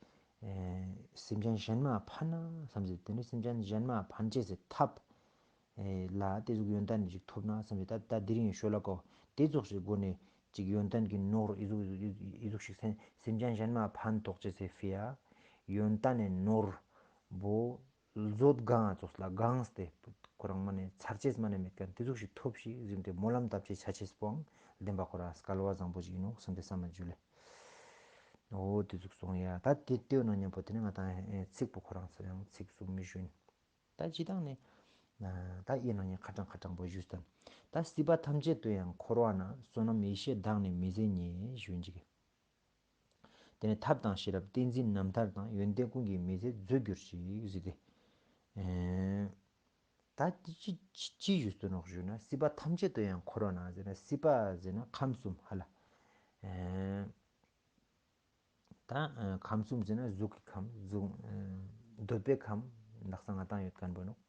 སེམས་ཅན་གཞན་མ་ཕན་ན་བསམ་སྟེ་དེ་ནི་སེམས་ཅན་གཞན་མ་ཕན་ཅེས་སི་ཐབས་ལ་དེ་ཟུག་ཡོན་ཏན་ཅིག་ཐོབ་ན་བསམ་སྟེ་ད་ད་དེ་རིང་ཡང་ཤོ་ལོ་ཀ་དེ་ཙོགས་སེ་སྒོ་ནས་ཅིག་ཡོན་ཏན་གྱི་ནོར་ཨི་ཟུག་ཨི་ཟུག་ཞིག་སེམས་ཅན་གཞན་མ་ཕན་ཐོགས་ཅེས་སི་ཕི་ཡ་ཡོན་ཏན་ནི་ནོར་བོ། བཟོད་གང་ཙོགས་ལ་གང་སྟེ་ ཁོ་རང་མ་ནས་ཚར་ཅེས་མ་ནས་མེད་མཁན་དེ་ཟུག་ཞིག་ཐོབ་ཤིག་ཟེར་ཏེ་སྨོན་ལམ་བཏབ་ཅེས་ཆ་ཅེས་པོའང་བདེན་པ་ཁོ་རང་སྐལ་བ་བཟང་པོ་ཞིག་ཡིན་ནོག་བསམ་སྟེ་བསམ་མ་འཇུ་ལེ། འོ་དེ་ཟུག་སོང་ཡ། ད་དེ་ལྟོས་ན་མཉམ་པོ་དེ་ནས་ང་དང་ཚིག་པོ་ཁོ་རང་ཚོ་ཡང་ཚིག་གསུམ་མི་ཞུ་ཡིན། ད་སྤྱི་བཏང་ནས་ད་ཡིན་ན་ཡང་ཁ་གྲངས་ཁ་གྲངས་པོ་ཞུས་ཙང་། ད་སྲིད་པ་ཐམས་ཅད་དུ་ཡང་འཁོར་བ་ན། བསོད་ནམས་ཡེ་ཤེས་བདག་ནི་མི་ཟད་རྙེད་ཞུ་ཡིན་ཅིག། དེ་ནས་ཐབས་དང་ཤེས་རབ་ཏིང་འཛིན་རྣམ་ཐར་དང་། ཡོན་ཏན་ཀུན་གྱིས་མི་ཟད་མཛོད་གྱུར་ཅིག་ཟེར་ཏེ། ཨེ། ད་ཅི་ཅི་ཅི་ཞུས་ཏེ་ནོག་ཞུ་ན། སྲིད་པ་ཐམས་ཅད་དུ་ཡང་འཁོར་བ་ན་ཟེར་ན། སྲིད་པ་ཟེར་ན་ཁམས་གསུམ་ཧ་ལ། ཨེ། ད་ཨེ་ཁམས་གསུམ་ཟེར་ན་གཟུགས་ཀྱི་ཁམས། གཟུགས་ཨེ་འདོད་པའི་ཁམས། དག་ས་ང་དང་ཡོད་མཁན་པོ་ནོག།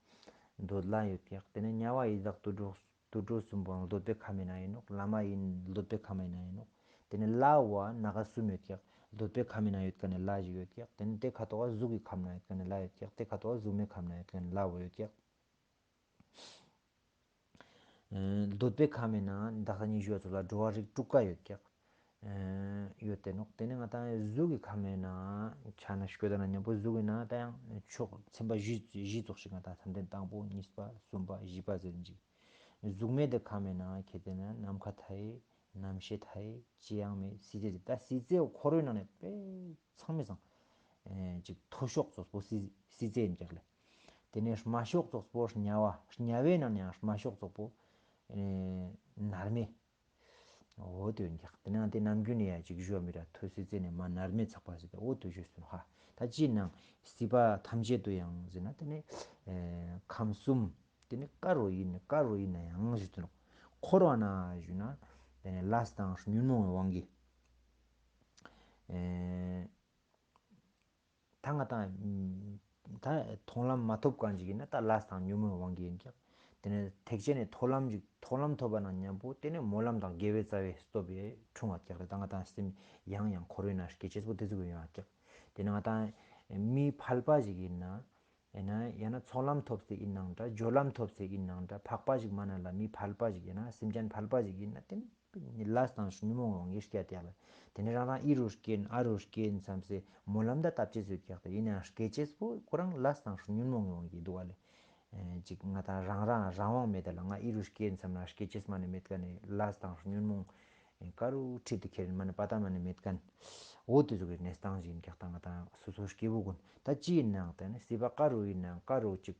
འདོད་ལྷ་ཡོད་ཀྱག། དེ་ནས་དམྱལ་བ་ཡི་དྭགས་དུད་འགྲོ་དུད་འགྲོ་གསུམ་པོའང་འདོད་པའི་ཁམས་ཡིན་ན་ཡིན་ནོག། ལྷ་མ་ཡིན་འདོད་པའི་ཁམས་ཡིན་ན་ཡིན་ནོག། དེ་ནས་ལྷ་བོ་ནང་གསུམ་ཡོད་ཀྱག། འདོད་པའི་ཁམས་ཡིན་ན་ཡོད་མཁན་ནི་ལྷ་ཞིག་ཡོད་ཀྱག། དེ་ནས་དེ་ཁ་ཐོག་གཟུགས་ཀྱི་ཁམས་ན་ཡོད་མཁན་ནི་ལྷ་ཡོད་ཀྱག། དེ་ཁ་ཐོག་གཟུགས་མེད་ཁམས་ན་ཡོད་མཁན་ནི་ལྷ་བོ་ཡོད་ཀྱག། ཨེ་འདོད་པའི་ཁམས་ཡིན་ན་དག་ས་ཉི་ཤུ་བ་ཚོ་ལ་འགྲོ་བ་རིགས་དྲུག་ཀ་ཡོད་ཀྱག། ཨེ་ཡོད་དེ་ནོག། དེ་ནས་ང་དང་གཟུགས་ཀྱི་ཁམས་ཡིན་ན་ཆ་ན་ཤོད་ན་མཉམ་པོ་གཟུགས་ཡིན་ན་ད་ཡང་ཕྱོགས་ཚན་པ་བཞི་བཞི་ཙོགས་ཤིག་ང་དང་བསམ་གཏན་དང་པོ་གཉིས་པ་གསུམ་པ་བཞི་པ་ཟེར་གྱི། གཟུགས་མེད་དེ་ཁམས་ཡིན་ན་ཁེ་དེ་ན་ནམ་མཁའ་མཐའ་ཡས། རྣམ་ཤེས་མཐའ་ཡས། ཅི་ཡང་མེད་སྲིད་རྩེ་ཟེར། ད་སྲིད་རྩེ་འཁོར་བའི་ནང་ནས་དཔེ་ཚང་མའི་སང་ཨེ་ཅིག་མཐོ་ཤོས་ཙོགས་པོ་སྲིད་སྲིད་རྩེ་ཡིན་ཀྱག་ལེ། དེ་ནས་དམའ་ཤོས་ཙོགས་པོ་དམྱལ་བ། དམྱལ་བའི་ནང་ནས་ཡང་དམའ་ཤོས་ཙོགས་པོ་ཨེ་མནར་མེད། འོ་དེ་ཡིན་ཀྱག། དེ་ནས་དེ་ནམ་རྒྱུན་ནས་ཡང་ཅིག་ཞུ་བ་མི་ར་མཐོ་སྲིད་རྩེ་ནས་མར་མནར་མེད་ཚག་པ་ཟེར་ཏེ་འོ་དེ་ཞུས་སོང་ཧ། ད་ཅི་ནང་སྲིད་པ་ཐམས་ཅད་དུ་ཡང་ཟེར་ན་དེ་ནས་ཨེ་ཁམས་གསུམ། དེ་ནས་ཀ་རུ་ཡིན་ཀ་རུ་ཡིན་ན་ཡང་ཞུ་དུ་ནོག། འཁོར་བ་ན་ཞུ་ན་དེ་ནས་ལས་དང་ཉོན་མོངས་པའི་དབང་གིས། ཨེ་ད་ང་དང་ད་མཐོང་ལམ་མ་ཐོབ་གང་ཞིག་ཡིན་ན་ད་ལས་དང་ཉོན་མོངས་པའི་དབང་གིས་ཡིན་ཀྱག། དེ་ནས་ཐེག་ཆེན་ནས་མཐོང་ལམ་ཞིག་མཐོང་ལམ་ཐོབ་པ་ན་མཉམ་པོ་དེ་ནས་སྨོན་ལམ་དང་དགེ་བའི་རྩ་བའི་སྟོབས་ཀྱིས་འཁྲུངས་པ་ཀྱག་རེད། ད་ང་དང་སེམས་ཡང་ཡང་འཁོར་བའི་ནང་སྐྱེ་ཅེས་པོ་དེ་ཟུག་ཡོང་བ་ཀྱག། དེ་ནས་ང་དང་མི་ཕལ་པ་ཞིག་ཡིན་ན། ཡང་ན་ཡང་ན་ཚོགས་ལམ་ཐོབ་ཚེ་ཡིན་ནང་འདྲ། སྦྱོར་ལམ་ཐོབ་ཚེ་ཡིན་ནང་འདྲ། འཕགས་པ་ཞིག་མ་ན་ལ་མི་ཕལ་པ་ཞིག་ཡིན་ན་སེམས་ཅན་ཕལ་པ་ཞིག་ཡིན་ན་དེ་ནི་ལས་དང་ཉོན་མོངས་དབང་གིས་སྐྱེ་དེ་ལ། དེ་ནི་རང་རང་ཨི་རུ་སྐྱེན་ཨ་རུ་སྐྱེན་བསམ་སེ་སྨོན་ལམ་ད་བཏབ་ཅེས་ཡོད་ཀྱག་ཏེ་ཡིན་ནའང་སྐྱེ་ཅེས་པོ་ཁོ་རང་ལས་དང་ཉོན་མོངས་དབང་གིས་འདུག་བ་ལེ། ཅིག་ང་དང་རང་རང་རང་དབང་མེད་དེ་ལ་ང་ཨི་རུ་སྐྱེན་བསམ་ན་སྐྱེ་ཅེས་མ་ནི་མེད་ཀ་ནི་ལས་དང་ཉོན་མོངས། ཀ་རུ་ཁྲིད་དེ་ཁྱེར་མ་ནི་པ་ཏ་མ་ནི་མེད་ཀན། འོ་དེ་ཟུག་གི་གནས་སྟངས་ཤིག་ཡིན་ཀྱག་ད་ང་དང་སོ་སོ་སྐྱེ་བོ་ཀུན་ད་ཅི་ཡིན་ནའང་ད་ནི་སྲིད་པ་ཀ་རུ་ཡིན་ནའང་ཀ་རུ་ཅིག་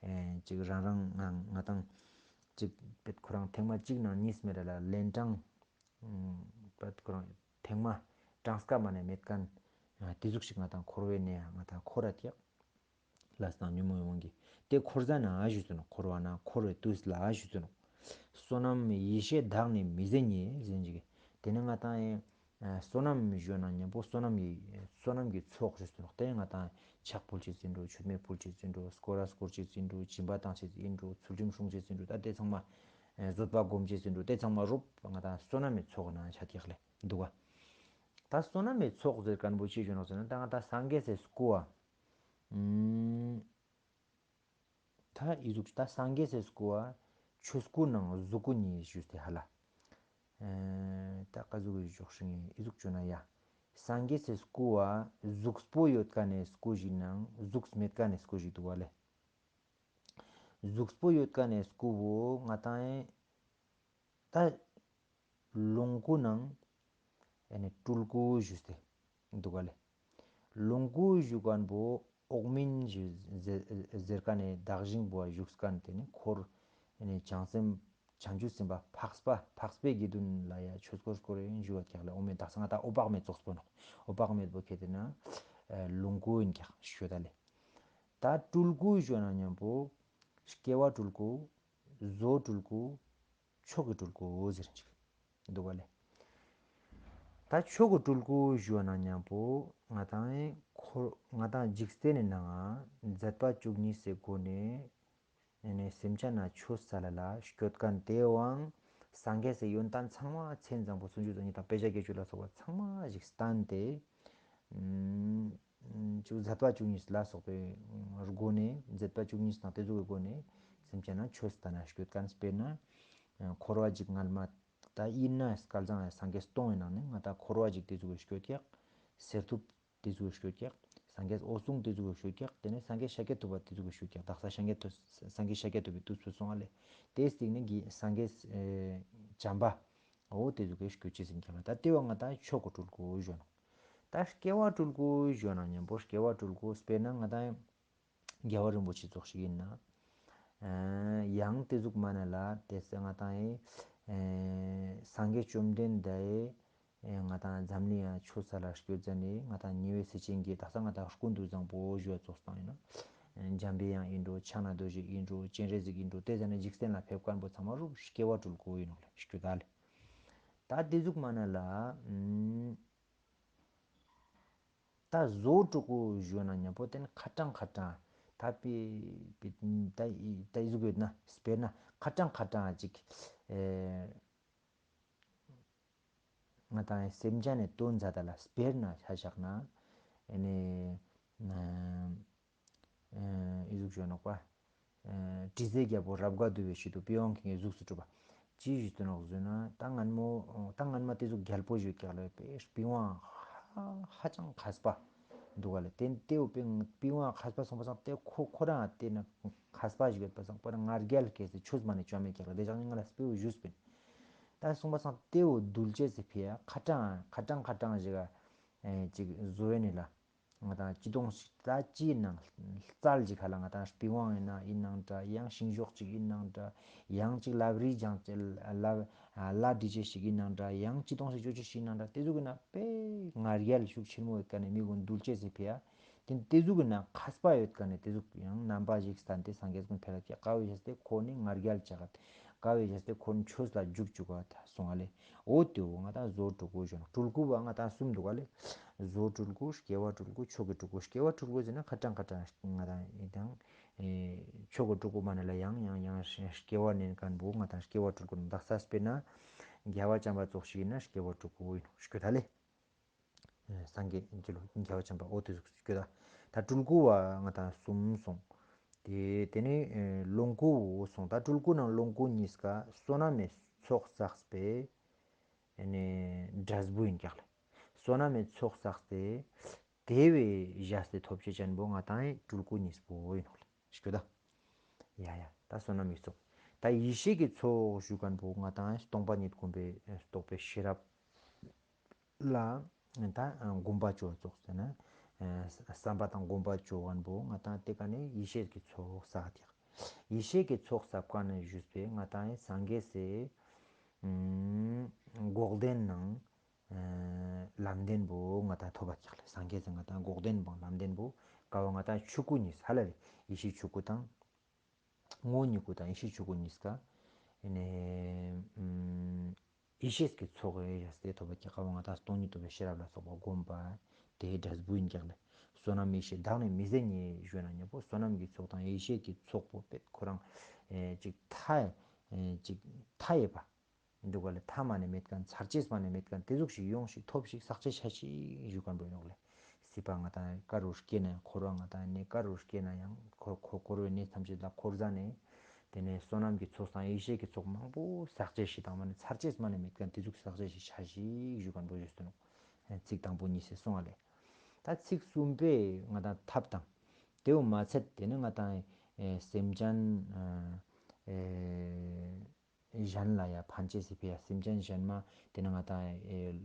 ཨེ་ཅིག་རང་རང་ང་ང་དང་ཅིག་པེད་ཁོ་རང་ཐེངས་མ་གཅིག་ནང་གཉིས་མེད་ར་ལ་ལན་གྲངས་པེད་ཁོ་རང་ཐེངས་མ་གྲངས་ཀ་མ་ནི་མེད་ཀན། དེ་ཟུག་ཞིག་ང་དང་འཁོར་བའི་གནས་ང་དང་འཁོར་ར་ཀྱག། ལས་དང་ཉོན་མོངས་དབང་གིས། དེ་འཁོར་ས་ན་ཞུ་ཚུ་ནོ། འཁོར་བ་ན་འཁོར་བའི་དུས་ལ་ཞུ་ཚུ་ནོ། བསོད་ནམས་ཡེ་ཤེས་བདག་ནི་མི་ཟད་རྙེད་ཟེར་གྱི། དེ་ནི་ང་དང་ཨེ་བསོད་ནམས་ཞུ་ན་མཉམ་པོ་བསོད་ནམས་ཀྱི་བསོད་ནམས་ཀྱི་ཚོགས་ཞུ་ཚུ་ནོ། དེ་ང་དང་ཕྱག་ཕུལ་ཅེས་ཡིན་འགྲོ། མཆོད་མེ་ཕུལ་ཅེས་ཡིན་འགྲོ། སྐོར་ར་སྐོར་ཅེས་ཡིན་འགྲོ། སྦྱིན་པ་བཏང་ཅེས་ཡིན་འགྲོ། ཚུལ་ཁྲིམས་སྲུང་ཅེས་ཡིན་འགྲོ། ད་དེ་ཚང་མ་ཨེ་བཟོད་པ་སྒོམ་ཅེས་ཡིན་འགྲོ། དེ་ཚང་མ་རུབ་ང་དང་བསོད་ནམས་ཀྱི་ཚོགས་ན་ཆ་ཀྱག་ལེ་འདུག་ག། ད་བསོད་ནམས་ཀྱི་ཚོགས་ཟེར་མཁན་པོ་ཅི་ཞུ་ནོ་ཟེར་ན་ད་ང་དང་སངས་རྒྱས་སི་སྐུ་བ། ཨུམ། ད་ཨི་ཟུག་ད་སངས་རྒྱས་སི་སྐུ་བ། ཆོས་སྐུ་ནང་གཟུགས་སྐུ་གཉིས་ཞུས་ཏེ་ཧ་ལ། ཨེ་ད་ཀ་ཟུག་གི་ཞོག་ཤིང་ཨི་ཟུག་བཅོ་ན་ཡ། སངས་རྒྱས་སི་སྐུ་བ་གཟུགས་པོ་ཡོད་ཀ་ནས་སྐུ་ཞིག་ནང་གཟུགས་མེད་ཀ་ནས་སྐུ་ཞིག་འདུག་བ་ལེ། གཟུགས་པོ་ཡོད་ཀ་ནས་སྐུ་བོ་ང་དང་ཨེ། ད་ལོངས་སྐུ་ནང་ཨེ་ནི་སྤྲུལ་སྐུ་ཞུས་ཏེ་འདུག་ག་ལེ། ལོངས་སྐུ་ཞུ་མཁན་པོ་འོག་མིན་ཞུ་ཟེར་ཟེར་མཁན་ནི་བདག་གཞན་པོ་བ་བཞུགས་མཁན་དེ་ནི་འཁོར་ཨེ་ནི་བྱང་སེམས་བྱང་ཆུབ་སེམས་དཔའ་འཕགས་པ་འཕགས་པའི་དགེ་འདུན་ལ་ཡ་ཆོས་སྐོར་སྐོར་ཡིན་ཞུ་བ་ཀྱག་ལེ། འོག་མིན་བདག་ས་ང་ད་འོད་དཔག་མེད་ཙོགས་པོ་ནོ། འོད་དཔག་མེད་པོ་ཁེ་དེ་ན་ལོངས་སྐུ་ཡིན་ཀྱག་ཞུ་ད་ལེ། ད་སྤྲུལ་སྐུ་ཞུ་ན་མཉམ་པོ་སྐྱེ་བ་སྤྲུལ་སྐུ། བཟོ་སྤྲུལ་སྐུ། མཆོག་གི་སྤྲུལ་སྐུ་ཟེར་ཅིག་འདུག་ག་ལེ། ད་མཆོག་གི་སྤྲུལ་སྐུ་ཞུ་བ་ན་མཉམ་པོ་ང་དང་ཁོ་ང་དང་འཇིག་རྟེན་ནི་ནང་མཛད་པ་བཅུ་གཉིས་སི་སྒོ་ནས་ནས་ནས་སེམས་ཅན་ན་ཆོས་སལ་ལ་སྐྱོད་མཁན་དེའང་སངས་རྒྱས་སི་ཡོན་ཏན་ཚང་མ་མཚན་བཟང་པོ་སུམ་ཅུ་རྩ་གཉིས་དང་དཔེ་བྱད་བརྒྱད་ཅུ་ལ་སོགས་པ་ཚང་མ་ཞིག་བསྟན་ཏེ། ཨུམ། བཅུ་མཛད་པ་བཅུ་གཉིས་ལ་སོགས་པའི་སྒོ་ནས་མཛད་པ་བཅུ་གཉིས་དང་དེ་ཚོ་གི་སྒོ་ནས་སེམས་ཅན་ན་ཆོས་སྟན་ན་སྤྱོད་མཁན་དཔེར་ན། འཁོར་བ་འཇིག་ངལ་མ་ད་ཡིན་ན་སྐལ་བཟང་ཡང་སངས་རྒྱས་སྟོང་ཡིན་ནང་ནས་ང་ད་འཁོར་བ་འཇིག་དེ་ཚོ་གི་སྤྱོད་ཀྱག། གསེར་ཐུབ་དེ་ཚོ་གི་སྤྱོད་ཀྱག། སངས་རྒྱས་འོད་སྲུང་དེ་ཚོ་གི་ཞུ་ཀྱག་དེ་ནས་སངས་རྒྱས་ཤཱཀྱ་ཐུབ་པ་དེ་ཚོ་གི་ཞུ་ཀྱག་དག་ས་སངས་རྒྱས་ཐུབ་སངས་རྒྱས་ཤཱཀྱ་ཐུབ་པའི་དུས་ཚོད་སོང་བ་ལས། དེའི་སྟེང་ནས་གི་སངས་རྒྱས་ཨེ་བྱམས་པ་འོ་དེ་ཚོ་གི་སྐྱོད་ཅེས་ཟིན་ཀྱག་ལ། ད་དེ་བ་ང་ད་ཆོ་ག་སྤྲུལ་སྐུ་ཞུ་ནོ། ད་སྐྱེ་བ་སྤྲུལ་སྐུ་ཞུ་ན་མཉམ་པོ་སྐྱེ་བ་སྤྲུལ་སྐུ་དཔེར་ན་ང་ད་རྒྱལ་བ་རིན་པོ་ཆེ་ཙོགས་ཤིག་ཡིན་ན། ཡང་དེ་ཟུག་མ་ན་ལ་དེ་ཚེ་ང་ད་ཨེ་སངས་རྒྱས་བཅོམ་ལྡན་འདས་ཨེ་ང་དང་འཛམ་གླིང་ཡང་ཆོས་ས་ལ་སྐྱོད་ཙ་ནས་ང་དང་ཉེ་བའི་སྲས་ཆེན་གྱི་དག་ས་ང་དང་ཀུན་ཏུ་བཟང་པོ་ཞུ་བ་ཙོགས་བཏང་ཡིན་ན། འཇམ་པའི་དབྱངས་ཡིན་འགྲོ་ཕྱག་ན་རྡོ་རྗེ་ཡིན་འགྲོ་སྤྱན་རས་གཟིགས་ཡིན་འགྲོ་དེ་ཙ་ནས་འཇིག་རྟེན་ལ་ཕེབས་མཁན་པོ་ཚང་མ་རུ་སྐྱེ་བ་སྤྲུལ་སྐུ་ཡིན་ནོ་ལེ་སྐྱོད་ད་ལེ། ད་དེ་ཟུག་མ་ན་ལ་ཨུམ། ད་བཟོ་སྤྲུལ་སྐུ་ཞུ་ན་མཉམ་པོ་དེ་ནི་ཁ་གྲངས་ཁ་གྲངས་ད་པི་པི་ད་ཡི་ད་ཡི་ཟུག་ཡོད་ན་དཔེར་ན་ཁ་གྲངས་ཁ་གྲངས་ཅིག་ཨེ། ང་དང་སེམས་ཅན་ནི་དོན་མཛད་ད་ལ་དཔེར་ན་ཆ་བཞག་ན། ཨེ་ནི་ཨེ་ཨེ་ཨི་ཟུག་ཞུ་ནོག་པ། ཨེ་དྲི་ཟའི་རྒྱལ་པོ་རབ་དགའ་འདུལ་བའི་ཞིག་ཏུ་པི་ཝང་ཁེང་གི་གཟུགས་སུ་གྲུབ་པ། ཅི་ཞུ་དུ་ནོག་ཟོས་ན་ད་སྔན་མོ་ད་སྔན་མ་དེ་ཟུག་རྒྱལ་པོ་ཞིག་ཀྱག་ལ་པི་པི་ཝང་ཧ་ཧ་ཅང་མཁས་པ་འདུག་ག་ལ་དེ་དེའུ་པི་པི་ཝང་མཁས་པ་སོང་པ་སང་དེ་ཁོ་ཁོ་རང་དེ་ན་མཁས་པ་ཞིག་ཡོད་པ་སང་པར་ང་རྒྱལ་སྐྱེས་སེ་ཆོས་མ་ནི་བཅོམ་མེད་ཀྱག་ལ་དེ་ཅང་ནི་ང་ལ་སྤེའུ་ཞུས་པིན། ད་སོང་པ་སང་དེའུ་འདུལ་བྱེད་ཟེར་ཕི་ཡ་ཁ་གྲངས་ཁ་གྲངས་ཁ་གྲངས་ཞིག་ག་ཅིག་བཟོ་ཡ་ནི་ལ་ང་དང་ཅི་དོང་ཞིག་ད་ཅིའི་ནང་རྩལ་ཞིག་ཁ་ལ་ང་དང་པི་ཝང་ཡིན་ན་ཡིན་ནང་འདྲ་ཡང་ཤིང་ཤོག་ཅིག་ཡིན་ནང་འདྲ་ཡང་ཅིག་ལབ་རིས་ཀྱང་ཅི་ལབ་ལ་འདྲི་བྱེད་ཞིག་ཡིན་ནང་འདྲ་ཡང་ཅི་དོང་ཞིག་ཅོ་ཅི་ཞིག་ཡིན་ནང་འདྲ་དེ་ཚོ་གི་ན་དཔེ་ང་རྒྱལ་ཤུགས་ཆེན་མོ་ཡོད་ཀ་ནས་མི་གུན་འདུལ་བྱེད་ཟེར་ཕི་ཡ། དེ་དེ་ཟུག་གི་ནང་མཁས་པ་ཡོད་ཀ་ནས་དེ་ཟུག་ཡང་རྣམ་པ་ཞིག་སྟན་ཏེ་སངས་རྒྱས་ཀུན་ཕེ་ལ་ཀྱག་དཀའ་བའི་བྱས་ཏེ་ཁོ་ནི་ང་རྒྱལ་ཅག་དཀའ་བའི་བྱས་ཏེ་ཁོ་ནི་ཆོས་ལ་འཇུག་བཅུག་ག་ད་སོང་ང་ལེ། འོ་དེ་འོ་ང་ད་བཟོ་སྤྲུལ་སྐུ་ཞོན་སྤྲུལ་སྐུ་བ་ང་ད་གསུམ་འདུག་ག་ལེ། བཟོ་སྤྲུལ་སྐུ་སྐྱེ་བ་སྤྲུལ་སྐུ་ཆོ་ག་སྤྲུལ་སྐུ་སྐྱེ་བ་སྤྲུལ་སྐུ་ཟེར་ན་ཁ་གྲངས་ཁ་གྲངས་ང་ད་ཡིན་དང་། ཆོ་ག་སྤྲུལ་སྐུ་མ་ནི་ལ་ཡང་ཡང་ཡང་སྐྱེ་བ་ནས་མཁན་པོ་ང་ད་སྐྱེ་བ་སྤྲུལ་སྐུ་ནི་དག་ས་དཔེར་ན། རྒྱལ་བ་བྱམས་པ་ཙོགས་ཤིག་ཡིན་ན་སྐྱེ་བ་སྤྲུལ་སྐུ་ཡིན་ནོ་ཞུ་གི་ད་ལེ། སངས་རྒྱས་ཀྱི་ལོ་རྒྱལ་བ་བྱམས་པ་འོ་དེ་ཟུག་གི་ད་ད་སྤྲུལ་སྐུ་བ་ང་དང་གསུམ་སོང་། དེ་དེ་ནས་ལོངས་སྐུ་སོང་ད་སྤྲུལ་སྐུ་ནང་ལོངས་སྐུ་གཉིས་ཀ་བསོད་ནམས་མའི་ཚོགས་བསགས་པའི་ནས་འབྲས་བུ་ཡིན་ཀྱག་ལ། བསོད་ནམས་མའི་ཚོགས་བསགས་ཏེ་དེ་བས་བཞག་སྟེ་ཐོབ་བྱེད་ཅན་པོ་ང་དང་སྤྲུལ་སྐུ་གཉིས་པོ་ཡིན་ནོ་ལ་ཞུ་ད། ཡ་ཡ་ད་བསོད་ནམས་ཡི་ཚོགས། ད་ཡེ་ཤེས་ཀྱི་ཚོགས་ཞུ་མཁན་པོ་ང་དང་སྟོང་པ་ཉིད་སྒོམ་པའི་རྟོགས་པའི་ཤེས་རབ་ལ་ད་སྒོམ་པ་ཅོ་ཙོགས་ཟེར་ན། བསམ་པ་དང་སྒོམ་པ་ཅོ་མཁན་པོ་ང་དང་དེ་ཀ་ནས་ཡེ་ཤེས་ཀྱི་ཚོགས་བསགས་ཀྱག་ཡེ་ཤེས་ཀྱི་ཚོགས་བསགས་མཁན་ནས་ཞུས་པའི་ང་དང་སངས་རྒྱས་སི་འགོག་བདེན་ནང་། ལམ་བདེན་པོ་ང་དང་ཐོབ་པ་ཀྱག་ལེ། སངས་རྒྱས་སི་ང་དང་འགོག་བདེན་པོ་ལམ་བདེན་པོ་ཀ་བ་ང་དང་ཆོས་སྐུ་གཉིས་ཧ་ལ་ལེ། ཡེ་ཤེས་ཆོས་སྐུ་དང་། ངོ་བོ་ཉིད་སྐུ་དང་ཡེ་ཤེས་ཆོས་སྐུ་གཉིས་ཀ་ཨེ་ནས་ཨུམ་ཡེ་ཤེས་ཀྱི་ཚོགས་ཡེ་ཡ་སྟེ་ཐོབ་པ་ཀྱག་ཀ་བ་ང་དང་སྟོང་ཉིད་རྟོགས་པའི་ཤེས་རབ་ལ་སོགས་པ་སྒོམ་པ་དེའི་འབྲས་བུ་ཡིན་ཀྱག་ལེ། བསོད་ནམས་ཡེ་ཤེས་བདག་ནི་མི་ཟད་ཉིད་ཞུས་ན་མཉམ་པོ་བསོད་ནམས་ཀྱི་ཚོགས་དང་ཡེ་ཤེས་ཀྱི་ཚོགས་པོ་པེད་ཁོ་རང་ཨེ་ཅིག་མཐའ་ཨེ་ཅིག་མཐའ་ཡས་པ། འདུག་ག་ལ་མཐའ་མ་ནས་མེད་མཁན་ཚར་བཅད་མ་ནས་མེད་མཁན་དེ་ཟུག་ཞིག་ཡོང་ཞིག་ཐོབ་ཞིག་བསགས་བཅད་བྱ་ཞིག་ཞུ་མཁན་པོ་ཡིན་ནོག་ལེ། སྲིད་པ་ང་དང་ཀ་རུ་སྐྱེས་ན་ཡང་འཁོར་བ་ང་དང་ནས་ཀ་རུ་སྐྱེས་ན་ཡང་འཁོར་འཁོར་འཁོར་བའི་གནས་ཐམས་ཅད་ལ་འཁོར་ཟ་ནས། དེ་ནས་བསོད་ནམས་ཀྱི་ཚོགས་དང་ཡེ་ཤེས་ཀྱི་ཚོགས་མང་པོ་བསགས་བཅད་ཞིག་དང་མ་ནས་ཚར་བཅད་མ་ནས་མེད་མཁན་དེ་ཟུག་བསགས་བཅད་ཞིག་བྱ་ཞིག་ཞུ་མཁན་པོ་ཞུས་སོ་ནོག་ཚིག་དང་པོ་གཉིས་སེ་གསུངས་པ་ལས། ད་ཚིག་གསུམ་པས་ང་དང་ཐབས་དང་། དེའུ་མ་ཚད་དེ་ནི་ང་དང་ཨེ་སེམས་ཅན་ཨེ་གཞན་ལ་ཡང་ཕན་ཆེ་སི་ཕི་ཡ་སེམས་ཅན་གཞན་མ་དེ་ནི་ང་དང་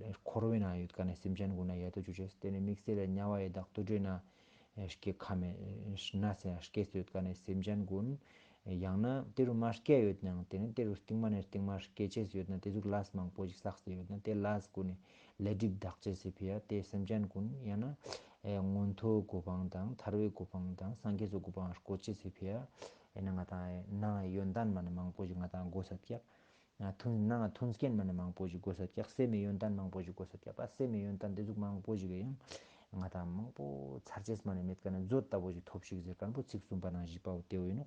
ཨེ་འཁོར་བའི་ནང་ཡོད་ཀ་ནས་སེམས་ཅན་ཀུན་ན་ཡ་ཏོ་ཅུ་ཅེས་དེ་ནི་དམིགས་བསལ་ལ་དམྱལ་བ་ཡི་དྭགས་དུད་འགྲོའི་ནང་ཨེ་སྐྱེ་ཁ་མེད་ན་སེ་སྐྱེས་སུ་ཡོད་ཀ་ནས་སེམས་ཅན་ཀུན། ཡང་ན་དེ་རུ་མ་སྐྱེས་ཡོད་ནའང་དེ་ནི་དེ་རུ་རྟིང་མ་ནས་རྟིང་མ་སྐྱེ་ཅེས་ཡོད་ན་དེ་ཟུག་ལས་མང་པོ་ཞིག་བསགས་ཏེ་ཡོད་ན་དེ་ལས་ཀུན་ནས་ལས་སྒྲིབ་དག་ཅེས་སི་ཕི་ཡ་དེ་སེམས་ཅན་ཀུན་ཡང་ན་ཨེ་མངོན་མཐོའི་གོ་འཕང་དང་ཐར་པའི་གོ་འཕང་དང་སངས་རྒྱས་སི་གོ་འཕང་བཀོད་ཅེས་སི་ཕི་ཡ་ཨེ་ན་ང་དང་ཨེ་ནང་ཡོན་ཏན་མ་ནས་མང་པོ་ཞིག་ང་དང་དགོས་ས་ཀྱག་མཐུན་ནང་མཐུན་རྐྱེན་མ་ནས་མང་པོ་ཞིག་དགོས་ས་ཀྱག་སེམས་མི་ཡོན་ཏན་མང་པོ་ཞིག་དགོས་ས་ཀྱག་པ་སེམས་མི་ཡོན་ཏན་དེ་ཟུག་མང་པོ་ཞིག་ཡང་ང་དང་མང་པོ་ཚར་ཅེས་མ་ནས་མེད་ཀ་ནས་མཛོད་ལྟ་བུ་ཞིག་ཐོབ་ཤིག་ཟེར་མཁན་པོ་ཚིག་གསུམ་པ་ནང་བཞི་པའོ་དེའོ་ཡིན་ནོ།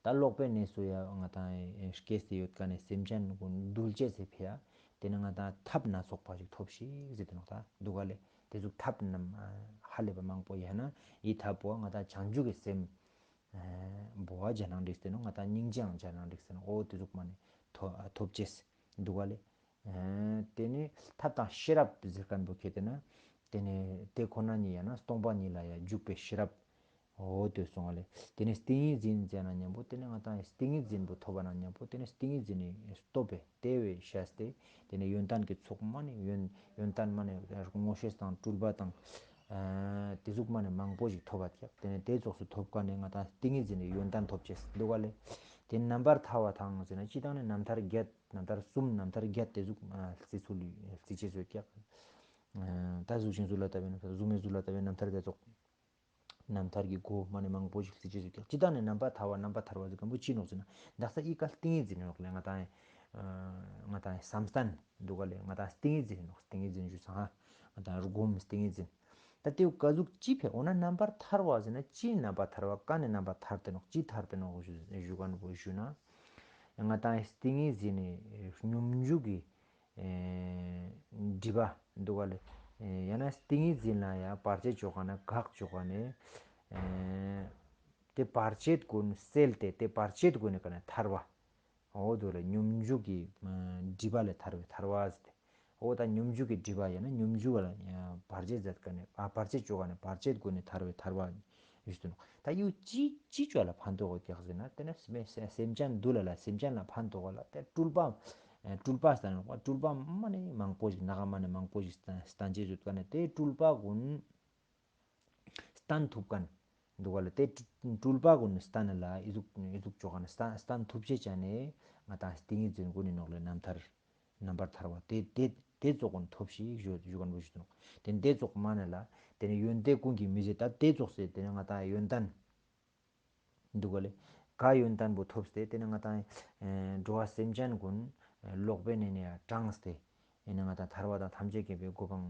ད་ལོག་པའི་གནས་སུ་ཡང་ང་དང་སྐྱེས་སུ་ཡོད་ཀ་ནས་སེམས་ཅན་ཀུན་འདུལ་ཅེས་སི་ཕི་ཡ། དེ་ནི་ང་དང་ཐབས་སྣ་ཚོགས་པ་ཞིག་ཐོབ་ཤིག་ཟེར་དུ་ནོག་ད་འདུག་ག་ལེ། དེ་ཟུག་ཐབས་རྣམས་ཧ་ལས་པ་མང་པོ་ཡོད་ན་ཡི་ཐབས་པོ་ང་དང་བྱང་ཆུབ་ཀྱི་སེམས་འབོ་བ་ཇ་ནང་འགྲིག་སྟེ་ནོ་ང་དང་སྙིང་རྗེའང་ཇ་ནང་འགྲིག་སྟེ་ནོ་འོ་དེ་ཟུག་མ་ནི་ཐོ་ཐོབ་ཅེས་འདུག་ག་ལེ། དེ་ནི་ཐབས་དང་ཤེས་རབ་ཟེར་མཁན་པོ་ཁེ་དེ་ན། དེ་ནས་དེ་ཁོ་ན་ཉིད་ཡང་ན་སྟོང་པ་ཉིད་ལ་ཡང་འཇུག་པའི་ཤེས་རབ། འོ་དེ་སོང་བ་ལས། དེ་ནས་ཏིང་ངེ་འཛིན་ཟེར་ན་མཉམ་པོ་དེ་ནས་ང་ཏང་ཏིང་ངེ་འཛིན་པོ་ཐོབ་པ་ན་མཉམ་པོ་དེ་ནས་ཏིང་ངེ་འཛིན་ནི་སྟོབས་པས་དེ་བས་ཤས་ཏེ། དེ་ནས་ཡོན་ཏན་གྱི་ཚོགས་མ་ནི་ཡོན་ཡོན་ཏན་མ་ནི་མངོན་ཤེས་དང་སྤྲུལ་པ་དང་། ཨ་དེ་ཟུག་མ་ནི་མང་པོ་ཞིག་ཐོབ་པ་ཀྱག་དེ་ནས་དེ་ཙོགས་སུ་ཐོབ་ཀ་ནས་ང་ཏང་ཏིང་ངེ་འཛིན་ནི་ཡོན་ཏན་ཐོབ་ཅེས་འདུག་ག་ལས། དེ་རྣམ་པར་ཐར་བ་དང་ཟེར་ན་སྤྱི་བཏང་ནས་རྣམ་ཐར་བརྒྱད། རྣམ་ཐར་གསུམ། རྣམ་ཐར་བརྒྱད་དེ་ཟུག་ཨ་རྩི་ཚུལ་རྩི་ཅེས་ཡོད་ཀྱག་ཨ་ད་གཟུགས་ཅན་གཟུགས་ལ་ལྟ་བའི་རྣམ་ཐར། གཟུགས་མེད་གཟུགས་ལ་ལྟ་བའི་རྣམ་ཐར་དེ་ཙོགས། རྣམ་ཐར་གྱི་སྒོ་མ་ནས་མང་པོ་ཞིག་རྩི་ཅེས་ཡོད་ཀྱག་སྤྱི་བཏང་ནས་རྣམ་པར་ཐར་བ། རྣམ་པར་ཐར་བ་ཟེར་མཁན་པོ་ཅི་ནོག་ཟེར་ན། བདག་ས་ཨི་ཀ་ཏིང་ངེ་འཛིན་ནོག་ལས་ང་ཏང་ཨ་ང་ཏང་བསམ་གཏན་འདུག་ག་ལས། ང་ཏང་ཏིང་ངེ་འཛིན་ནོག་ཏིང་ངེ་འཛིན་ཞུ་ཚང་ང་ཏང་སྒོམ་ཏིང་ངེ་འཛིན། ད་དེའུ་ཀ་ཟུག་ཅི་ཕེ་འོ་ན་རྣམ་པར་ཐར་བ་ཟེར་ན་ཅི་རྣམ་པར་ཐར་བ། ཀ་ནས་རྣམ་པར་ཐར་ཏེ་ནོག་ཅི་ཐར་ཏེ་ནོག་ཞུ་ཞུ་མཁན་པོ་ཞུ་ན། ང་ཏང་ཏིང་ངེ་འཛིན་ནི་སྙོམས་འཇུག་གི་ཨེ་སྒྲིབ་པ་འདུག་ག་ལས། ཨེ་ཡང་ན་ཏིང་ངེ་འཛིན་ལ་ཡང་བར་ཆད་བཅོ་ག་ནས་བཀག་བཅོ་ག་ནས་ཨེ་དེ་བར་ཆད་ཀུན་སེལ་ཏེ་དེ་བར་ཆད་ཀུན་ནས་ཀ་ནས་ཐར་བ། འོ་དེ་ལ་སྙོམས་འཇུག་གི་ཨེ་སྒྲིབ་པ་ལས་ཐར་བའི་ཐར་བ་ཟེར་ཏེ། འོ་ད་སྙོམས་འཇུག་གི་སྒྲིབ་པ་ཡང་ན་སྙོམས་འཇུག་ལ་ཡང་བར་ཆད་མཛད་ཀ་ནས་ཨ་བར་ཆད་བཅོ་ག་ནས་བར་ཆད་ཀུན་ནས་ཐར་བའི་ཐར་བ་ཞུས་ཏེ་ནོག་ད་ཡུ་ཅི་ཅི་ཅོ་ལ་ཕན་ཐོགས་ཀྱག་ཟེར་ན། དེ་ནས་སེམས་སེམས་ཅན་འདུལ་ལ་ལ་སེམས་ཅན་ལ་ཕན་ཐོགས་ལ་དེ་སྤྲུལ་པ། ཨེ་སྤྲུལ་པ་ཟེར་ནོག་པ། སྤྲུལ་པ་མ་ནས་མང་པོ་ཞིག་ནག་མ་ནས་མང་པོ་ཞིག་སྟན་སྟན་ཅེས་ཡོད་ཀ་ནས་དེ་སྤྲུལ་པ་ཀུན་སྟན་ཐུབ་མཁན་འདུག་ག་ལ། དེ་སྤྲུལ་པ་ཀུན་སྟན་ལ་ཨི་ཟུག་ཨི་ཟུག་བཅོ་ག་ནས་སྟན་སྟན་ཐུབ་ཅེས་ཅན་ནས་ང་ཏང་ཏིང་ངེ་འཛིན་ཀུན་ནི་ནོག་ལས། རྣམ་ཐར་རྣམ་པར་ཐར་བ་དེ་དེ་དེ་ཙོགས་ཀུན་ཐོབ་ཤིག་ཞུ་ཞུ་མཁན་པོ་ཞུ་དུ་ནོག་དེ་དེ་ཙོགས་མ་ནས་ལ་དེ་ནས་ཡོན་ཏན་ཀུན་གྱི་མི་ཟད་ད་དེ་ཙོགས་སེ་དེ་ནས་ང་ཏང་ཡོན་ཏན་འདུག་ག་ལས། ག་ཡོན་ཏན་པོ་ཐོབ་སྟེ་དེ་ནས་ང་ཏང་ཨེ་འགྲོ་བ་སེམས་ཅན་ཀུན་ཨེ་ལོག་པའི་གནས་ནས་ཡང་དྲངས་ཏེ། ཨེ་ནས་ང་ཏང་ཐར་པ་དང་ཐམས་ཅད་མཁྱེན་པའི་གོ་འཕང་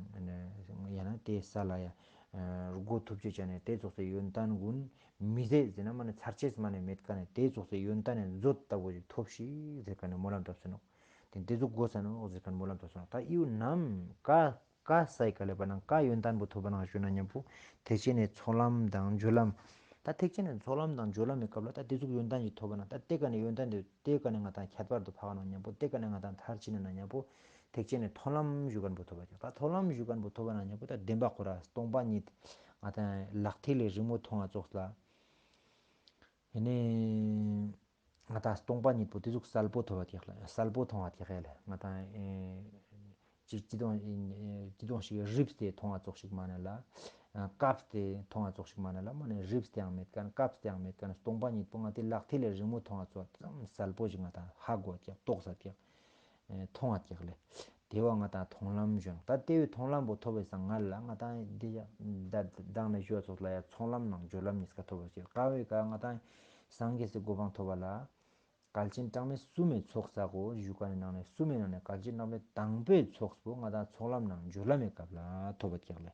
ཡང་ན་དེ་ས་ལ་ཡང་ཨེ་སྒོ་ཐུབ་ཅེས་ཅན་ནས་དེ་ཙོགས་སེ་ཡོན་ཏན་ཀུན་མི་ཟད་ཟེར་ན་མ་ནས་ཚར་ཅེས་མ་ནས་མེད་ཀ་ནས་དེ་ཙོགས་སེ་ཡོན་ཏན་ནས་མཛོད་ལྟ་བུ་ཞིག་ཐོབ་ཤིག་ཟེར་ཀ་ནས་སྨོན་ལམ་བཏབ་སོ་ནོག་དེ་དེ་ཙོགས་དགོས་ས་ནོག་ཟེར་ཀ་ནས་སྨོན་ལམ་བཏབ་སོ་ནོག་ད་ཡུ་ནམ་ཀ་ཀ་སའི་ཀ་ལས་པ་ནང་ཀ་ཡོན་ཏན་པོ་ཐོབ་པ་ནང་ཞུ་ན་མཉམ་པོ་ཐེག་ཆེན་ནི་ཚོགས་ལམ་དང་སྦྱོར་ལམ། ད་ཐེག་ཆེན་ནི་ཚོགས་ལམ་དང་སྦྱོར་ལམ་གྱི་སྐབས་ལ་ད་དེ་ཟུག་ཡོན་ཏན་ཞིག་ཐོབ་པ་ན་ད་དེ་ཀ་ནས་ཡོན་ཏན་དེ་དེ་ཀ་ནས་ང་ཏང་ཁྱད་པར་དུ་འཕགས་ནང་མཉམ་པོ་དེ་ཀ་ནས་ང་ཏང་མཐར་ཕྱིན་ན་མཉམ་པོ་ཐེག་ཆེན་ནི་མཐོང་ལམ་ཞུ་མཁན་པོ་ཐོབ་པ་ཀྱག་ད་མཐོང་ལམ་ཞུ་མཁན་པོ་ཐོབ་པ་ན་མཉམ་པོ་ད་བདེན་པ་ཁོ་ར་སྟོང་པ་ཉིད་ང་ཏང་ལག་མཐིལ་ལས་རི་མོ་མཐོང་བ་ཙོགས་ལ། ཡིན་ནའི། ང་ཏང་སྟོང་པ་ཉིད་པོ་དེ་ཟུག་གསལ་པོ་ཐོབ་པ་ཀྱག་ལ། གསལ་པོ་མཐོང་བ་ཀྱག་ལ། ང་ཏང་ཨེ་ཅི་ཅི་དོང་ཨེ་ཅི་དོང་ཞིག་རིབས་ཏེ་མཐོང་བ་ཙོགས་ཤིག་མ་ནས་ལ། ཨ་བཀབས་ཏེ་མཐོང་བ་ཙོགས་ཤིག་མ་ནས་ལ། མ་ནས་རིབས་ཏེའང་མེད་མཁན་བཀབས་ཏེའང་མེད་མཁན་སྟོང་པ་ཉིད་པོ་ང་ཏི་ལག་མཐིལ་ལས་རི་མོ་མཐོང་བ་ཙོགས་ཙམ་གསལ་པོ་ཞིག་ང་ཏང་ཧ་གོ་ཀྱག་རྟོགས་ས་ཀྱག་ཨེ་མཐོང་བ་ཀྱག་ལ། དེ་བ་ང་ཏང་མཐོང་ལམ་བྱོན། ད་དེ་བའི་མཐོང་ལམ་པོ་ཐོབ་པའི་སང་ང་ལ་ང་ཏང་འདི་ཡ་ད་དང་ནས་ཞུ་བ་ཙོགས་ལ་ཡ་ཚོགས་ལམ་ནང་སྦྱོར་ལམ་གཉིས་ཀ་ཐོབ་པ་ཟེར། ཀ་བའི་ཀ་ང་ཏང་སངས་རྒྱས་སི་གོ་འཕང་ཐོབ་པ་ལ། གལ་ཆེན་གྲངས་མེད་གསུམ་མའི་ཚོགས་བསག་གོ་ཞུ་ཀ་ནས་ནང་ནས་གསུམ་མའི་ནང་ནས་གལ་ཆེན་གྲངས་མེད་དང་པོའི་ཚོགས་པོ་ང་ཏང་ཚོགས་ལམ་ནང་སྦྱོར་ལམ་མའི་སྐབས་ལ་ཐོབ་པ་ཀྱག་ལ།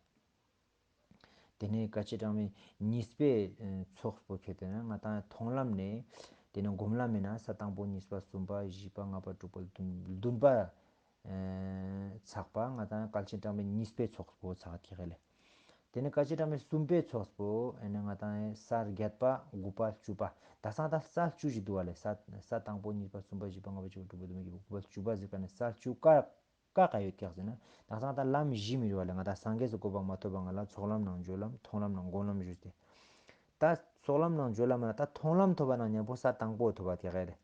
དེ་ནས་གལ་ཆེན་གྲངས་མེད་གཉིས་པའི་ཚོགས་པོ་ཁེ་དེ་ན་ང་ཏང་མཐོང་ལམ་ནས་དེ་ནས་སྒོམ་ལམ་མིན་ན་ས་དང་པོ་གཉིས་པ་གསུམ་པ་བཞི་པ་ལྔ་པ་དྲུག་པ་བདུན་བདུན་པ་ཚགས་པ་ང་ཏང་གལ་ཆེན་གྲངས་མེད་གཉིས་པའི་ཚོགས་པོ་ཚགས་ཀྱི་ཧེ་ལེ། དེ་ནས་གལ་ཆེན་གྲངས་མེད་གསུམ་པའི་ཚོགས་པོ་ཨེ་ནས་ང་ཏང་ས་བརྒྱད་པ་དགུ་པ་བཅུ་པ་ད་སང་ད་ས་བཅུ་ཞིག་འདུག་བ་ལེ། ས་ས་དང་པོ་གཉིས་པ་གསུམ་པ་བཞི་པ་ལྔ་པ་བཅུ་པ་དྲུག་པ་བདུན་པ་བརྒྱད་པ་དགུ་པ་བཅུ་པ་ཟེར་ཀ་ནས་ས་བཅུ་ཀ་ཀ་ཀ་ཡོད་ཀྱག་ཟེར་ན། ད་སང་ད་ལམ་བཞི་མི་རུ་བ་ལ་ང་ད་སངས་རྒྱས་སུ་གོ་འཕང་མ་ཐོབ་པ་ང་ལ་ཚོགས་ལམ་ནང་སྦྱོར་ལམ་མཐོང་ལམ་ནང་སྒོམ་ལམ་ཞུས་ཏེ། ད་ཚོགས་ལམ་ནང་སྦྱོར་ལམ་ན་ད་མཐོང་ལམ་ཐོབ་པ་ནང་མཉམ་པོ་ས་དང་པོ་ཐོབ་པ་དེ་ག་རེད།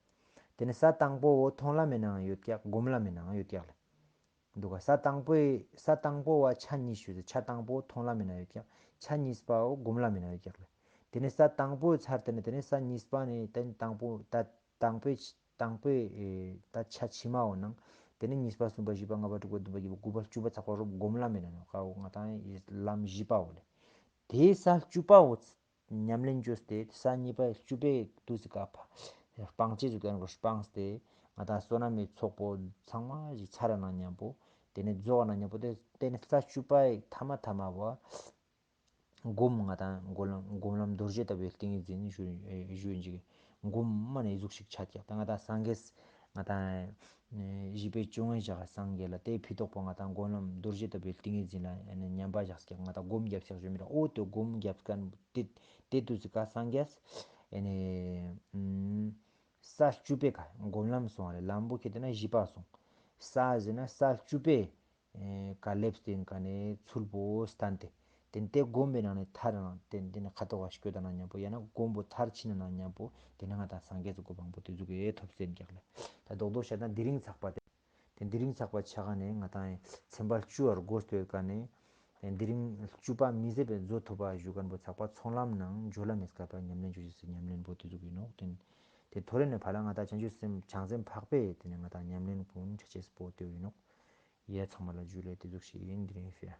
དེ་ནི་ས་དང་པོ་བོ་མཐོང་ལམ་མི་ནང་ཡོད་ཀྱག་སྒོམ་ལམ་མི་ནང་ཡོད་ཀྱག་ལ། འདུག་ག་ས་དང་པོའི་ས་དང་པོ་བ་ཆ་གཉིས་ཞུས་ཏེ་ཆ་དང་པོ་མཐོང་ལམ་མི་ནང་ཡོད་ཀྱག་ཆ་གཉིས་པའོ་སྒོམ་ལམ་མི་ནང་ཡོད་ཀྱག་ལ། དེ་ནི་ས་དང་པོའི་ཚར་དེ་ནི་དེ་ནི་ས་གཉིས་པ་ནི་དེ་ནི་དང་པོ་ད་དང་པོའི་དང་པོའི་ཨེ་ད་ཆ་ཕྱི་མའོ་ནང་། དེ་ནས་གཉིས་པ་གསུམ་པ་བཞི་པ་ལྔ་པ་དྲུག་པ་བདུན་པ་བརྒྱད་པ་དགུ་པ་བཅུ་པ་ཚགས་པ་རོབ་སྒོམ་ལམ་མེད་ན་ནོ་ཀའོ་ང་ཏང་ལམ་བཞི་པའོ་ལེ། དེའི་ས་བཅུ་པའོ་ཉམས་ལེན་བཅོས་ཏེ་ས་གཉིས་པ་བཅུ་པའི་དུས་སུ་ཀ་ཕ་སྤང་བྱེད་ཟུག་ཀ་ནོ་སྤངས་ཏེ་ང་ཏང་བསོད་ནམས་མེད་ཚོགས་པོ་ཚང་མ་ཞིག་ཚར་ན་མཉམ་པོ། དེ་ནས་རྫོགས་ན་མཉམ་པོ་དེ་དེ་ནས་ས་བཅུ་པའི་ཐ་མ་ཐ་མ་བ། སྒོམ་ང་ཏང་སྒོམ་ལམ་སྒོམ་ལམ་རྡོ་རྗེ་ལྟ་བུའི་ཏིང་ངེ་འཛིན་ཞུ་ཞུ་ཡིན་ཅིག་སྒོམ་མ་ནས་གཟུགས་ཤིག་ཆ་ཀྱག་ད་ང་ཏང་སངས་རྒྱས་ང་ཏང་བཞི་པའི་བཅོ་ལྔའི་ཞག་སངས་རྒྱས་ལ་དེའི་ཕི་ཏོག་པོ་ང་ཏང་སྒོམ་ལམ་རྡོ་རྗེ་ལྟ་བུའི་ཏིང་ངེ་འཛིན་ལ་ཉམས་པ་བཞག་ཀྱག་ང་ཏང་སྒོམ་རྒྱབ་ཤག་ཞུ་མི་ར་ཨོ་དེ་སྒོམ་རྒྱབ་ཀན་དེ་དེ་དུས་སུ་ཀ་སངས་རྒྱས་ཨེ་ནས་ས་བཅུ་པའི་ཀ་སྒོམ་ལམ་སོང་བ་རེད། ལམ་པོ་ཁེ་དེ་ན་བཞི་པ་སོང་། ས་ཟེར་ན་ས་བཅུ་པའི། ག་ལེབ་སྟེང་ག་ནས་ཚུལ་པོ་སྟན་ཏེ། དེ་ནས་དེ་སྒོམ་པའི་ནང་ནས་ཐར་ནང་དེ་དེ་ནས་ཁ་དོག་ག་སྐྱོད་དང་ན་མཉམ་པོ་ཡང་ན་སྒོམ་པོ་མཐར་ཕྱིན་ན་ན་མཉམ་པོ་དེ་ནས་ང་དང་སངས་རྒྱས་སུ་གོ་བང་པོ་དེ་ཟུག་གི་ཐོབ་སེམས་རྒྱག་ལ། ད་རྡོག་རྡོག་བཤད་ན་དེ་རིང་ཚགས་པ་དེ། དེ་དེ་རིང་ཚགས་པ་ཆ་ག་ནས་ང་དང་ཚན་པ་བཅུ་བར་སྒོ་སྟོད་ག་ནས། དེ་དེ་རིང་བཅུ་པ་མི་ཟད་པའི་མཛོད་ཐོབ་པ་ཞུ་མཁན་པོ་ཚགས་པ་ཚོགས་ལམ་ནང་འཇོ་ལ་མེད་སྐལ་པ་ཉམས་ལེན་བཅུ་ཞིག་སི་ཉམས་ལེན་པོ་དེ་ཟུག་ཡིན་ནོག་དེ་དེ་ཐོ་རེ་ནས་ཕ་ལ་ང་དང་བྱང་ཆུབ་སེམས་བྱང་སེམས་འཕགས་པའི་དེ་ནས་ང་དང་ཉམས་ལེན་ཀུན་ཆ་ཆེས་པོ་དེ་ཡིན་ནོག་ཡ་ཚང་མ་ལ་འཇུ་ལེ་དེ་ཟུག་ཞིག་ཡིན་དེ་རིང་ཕི།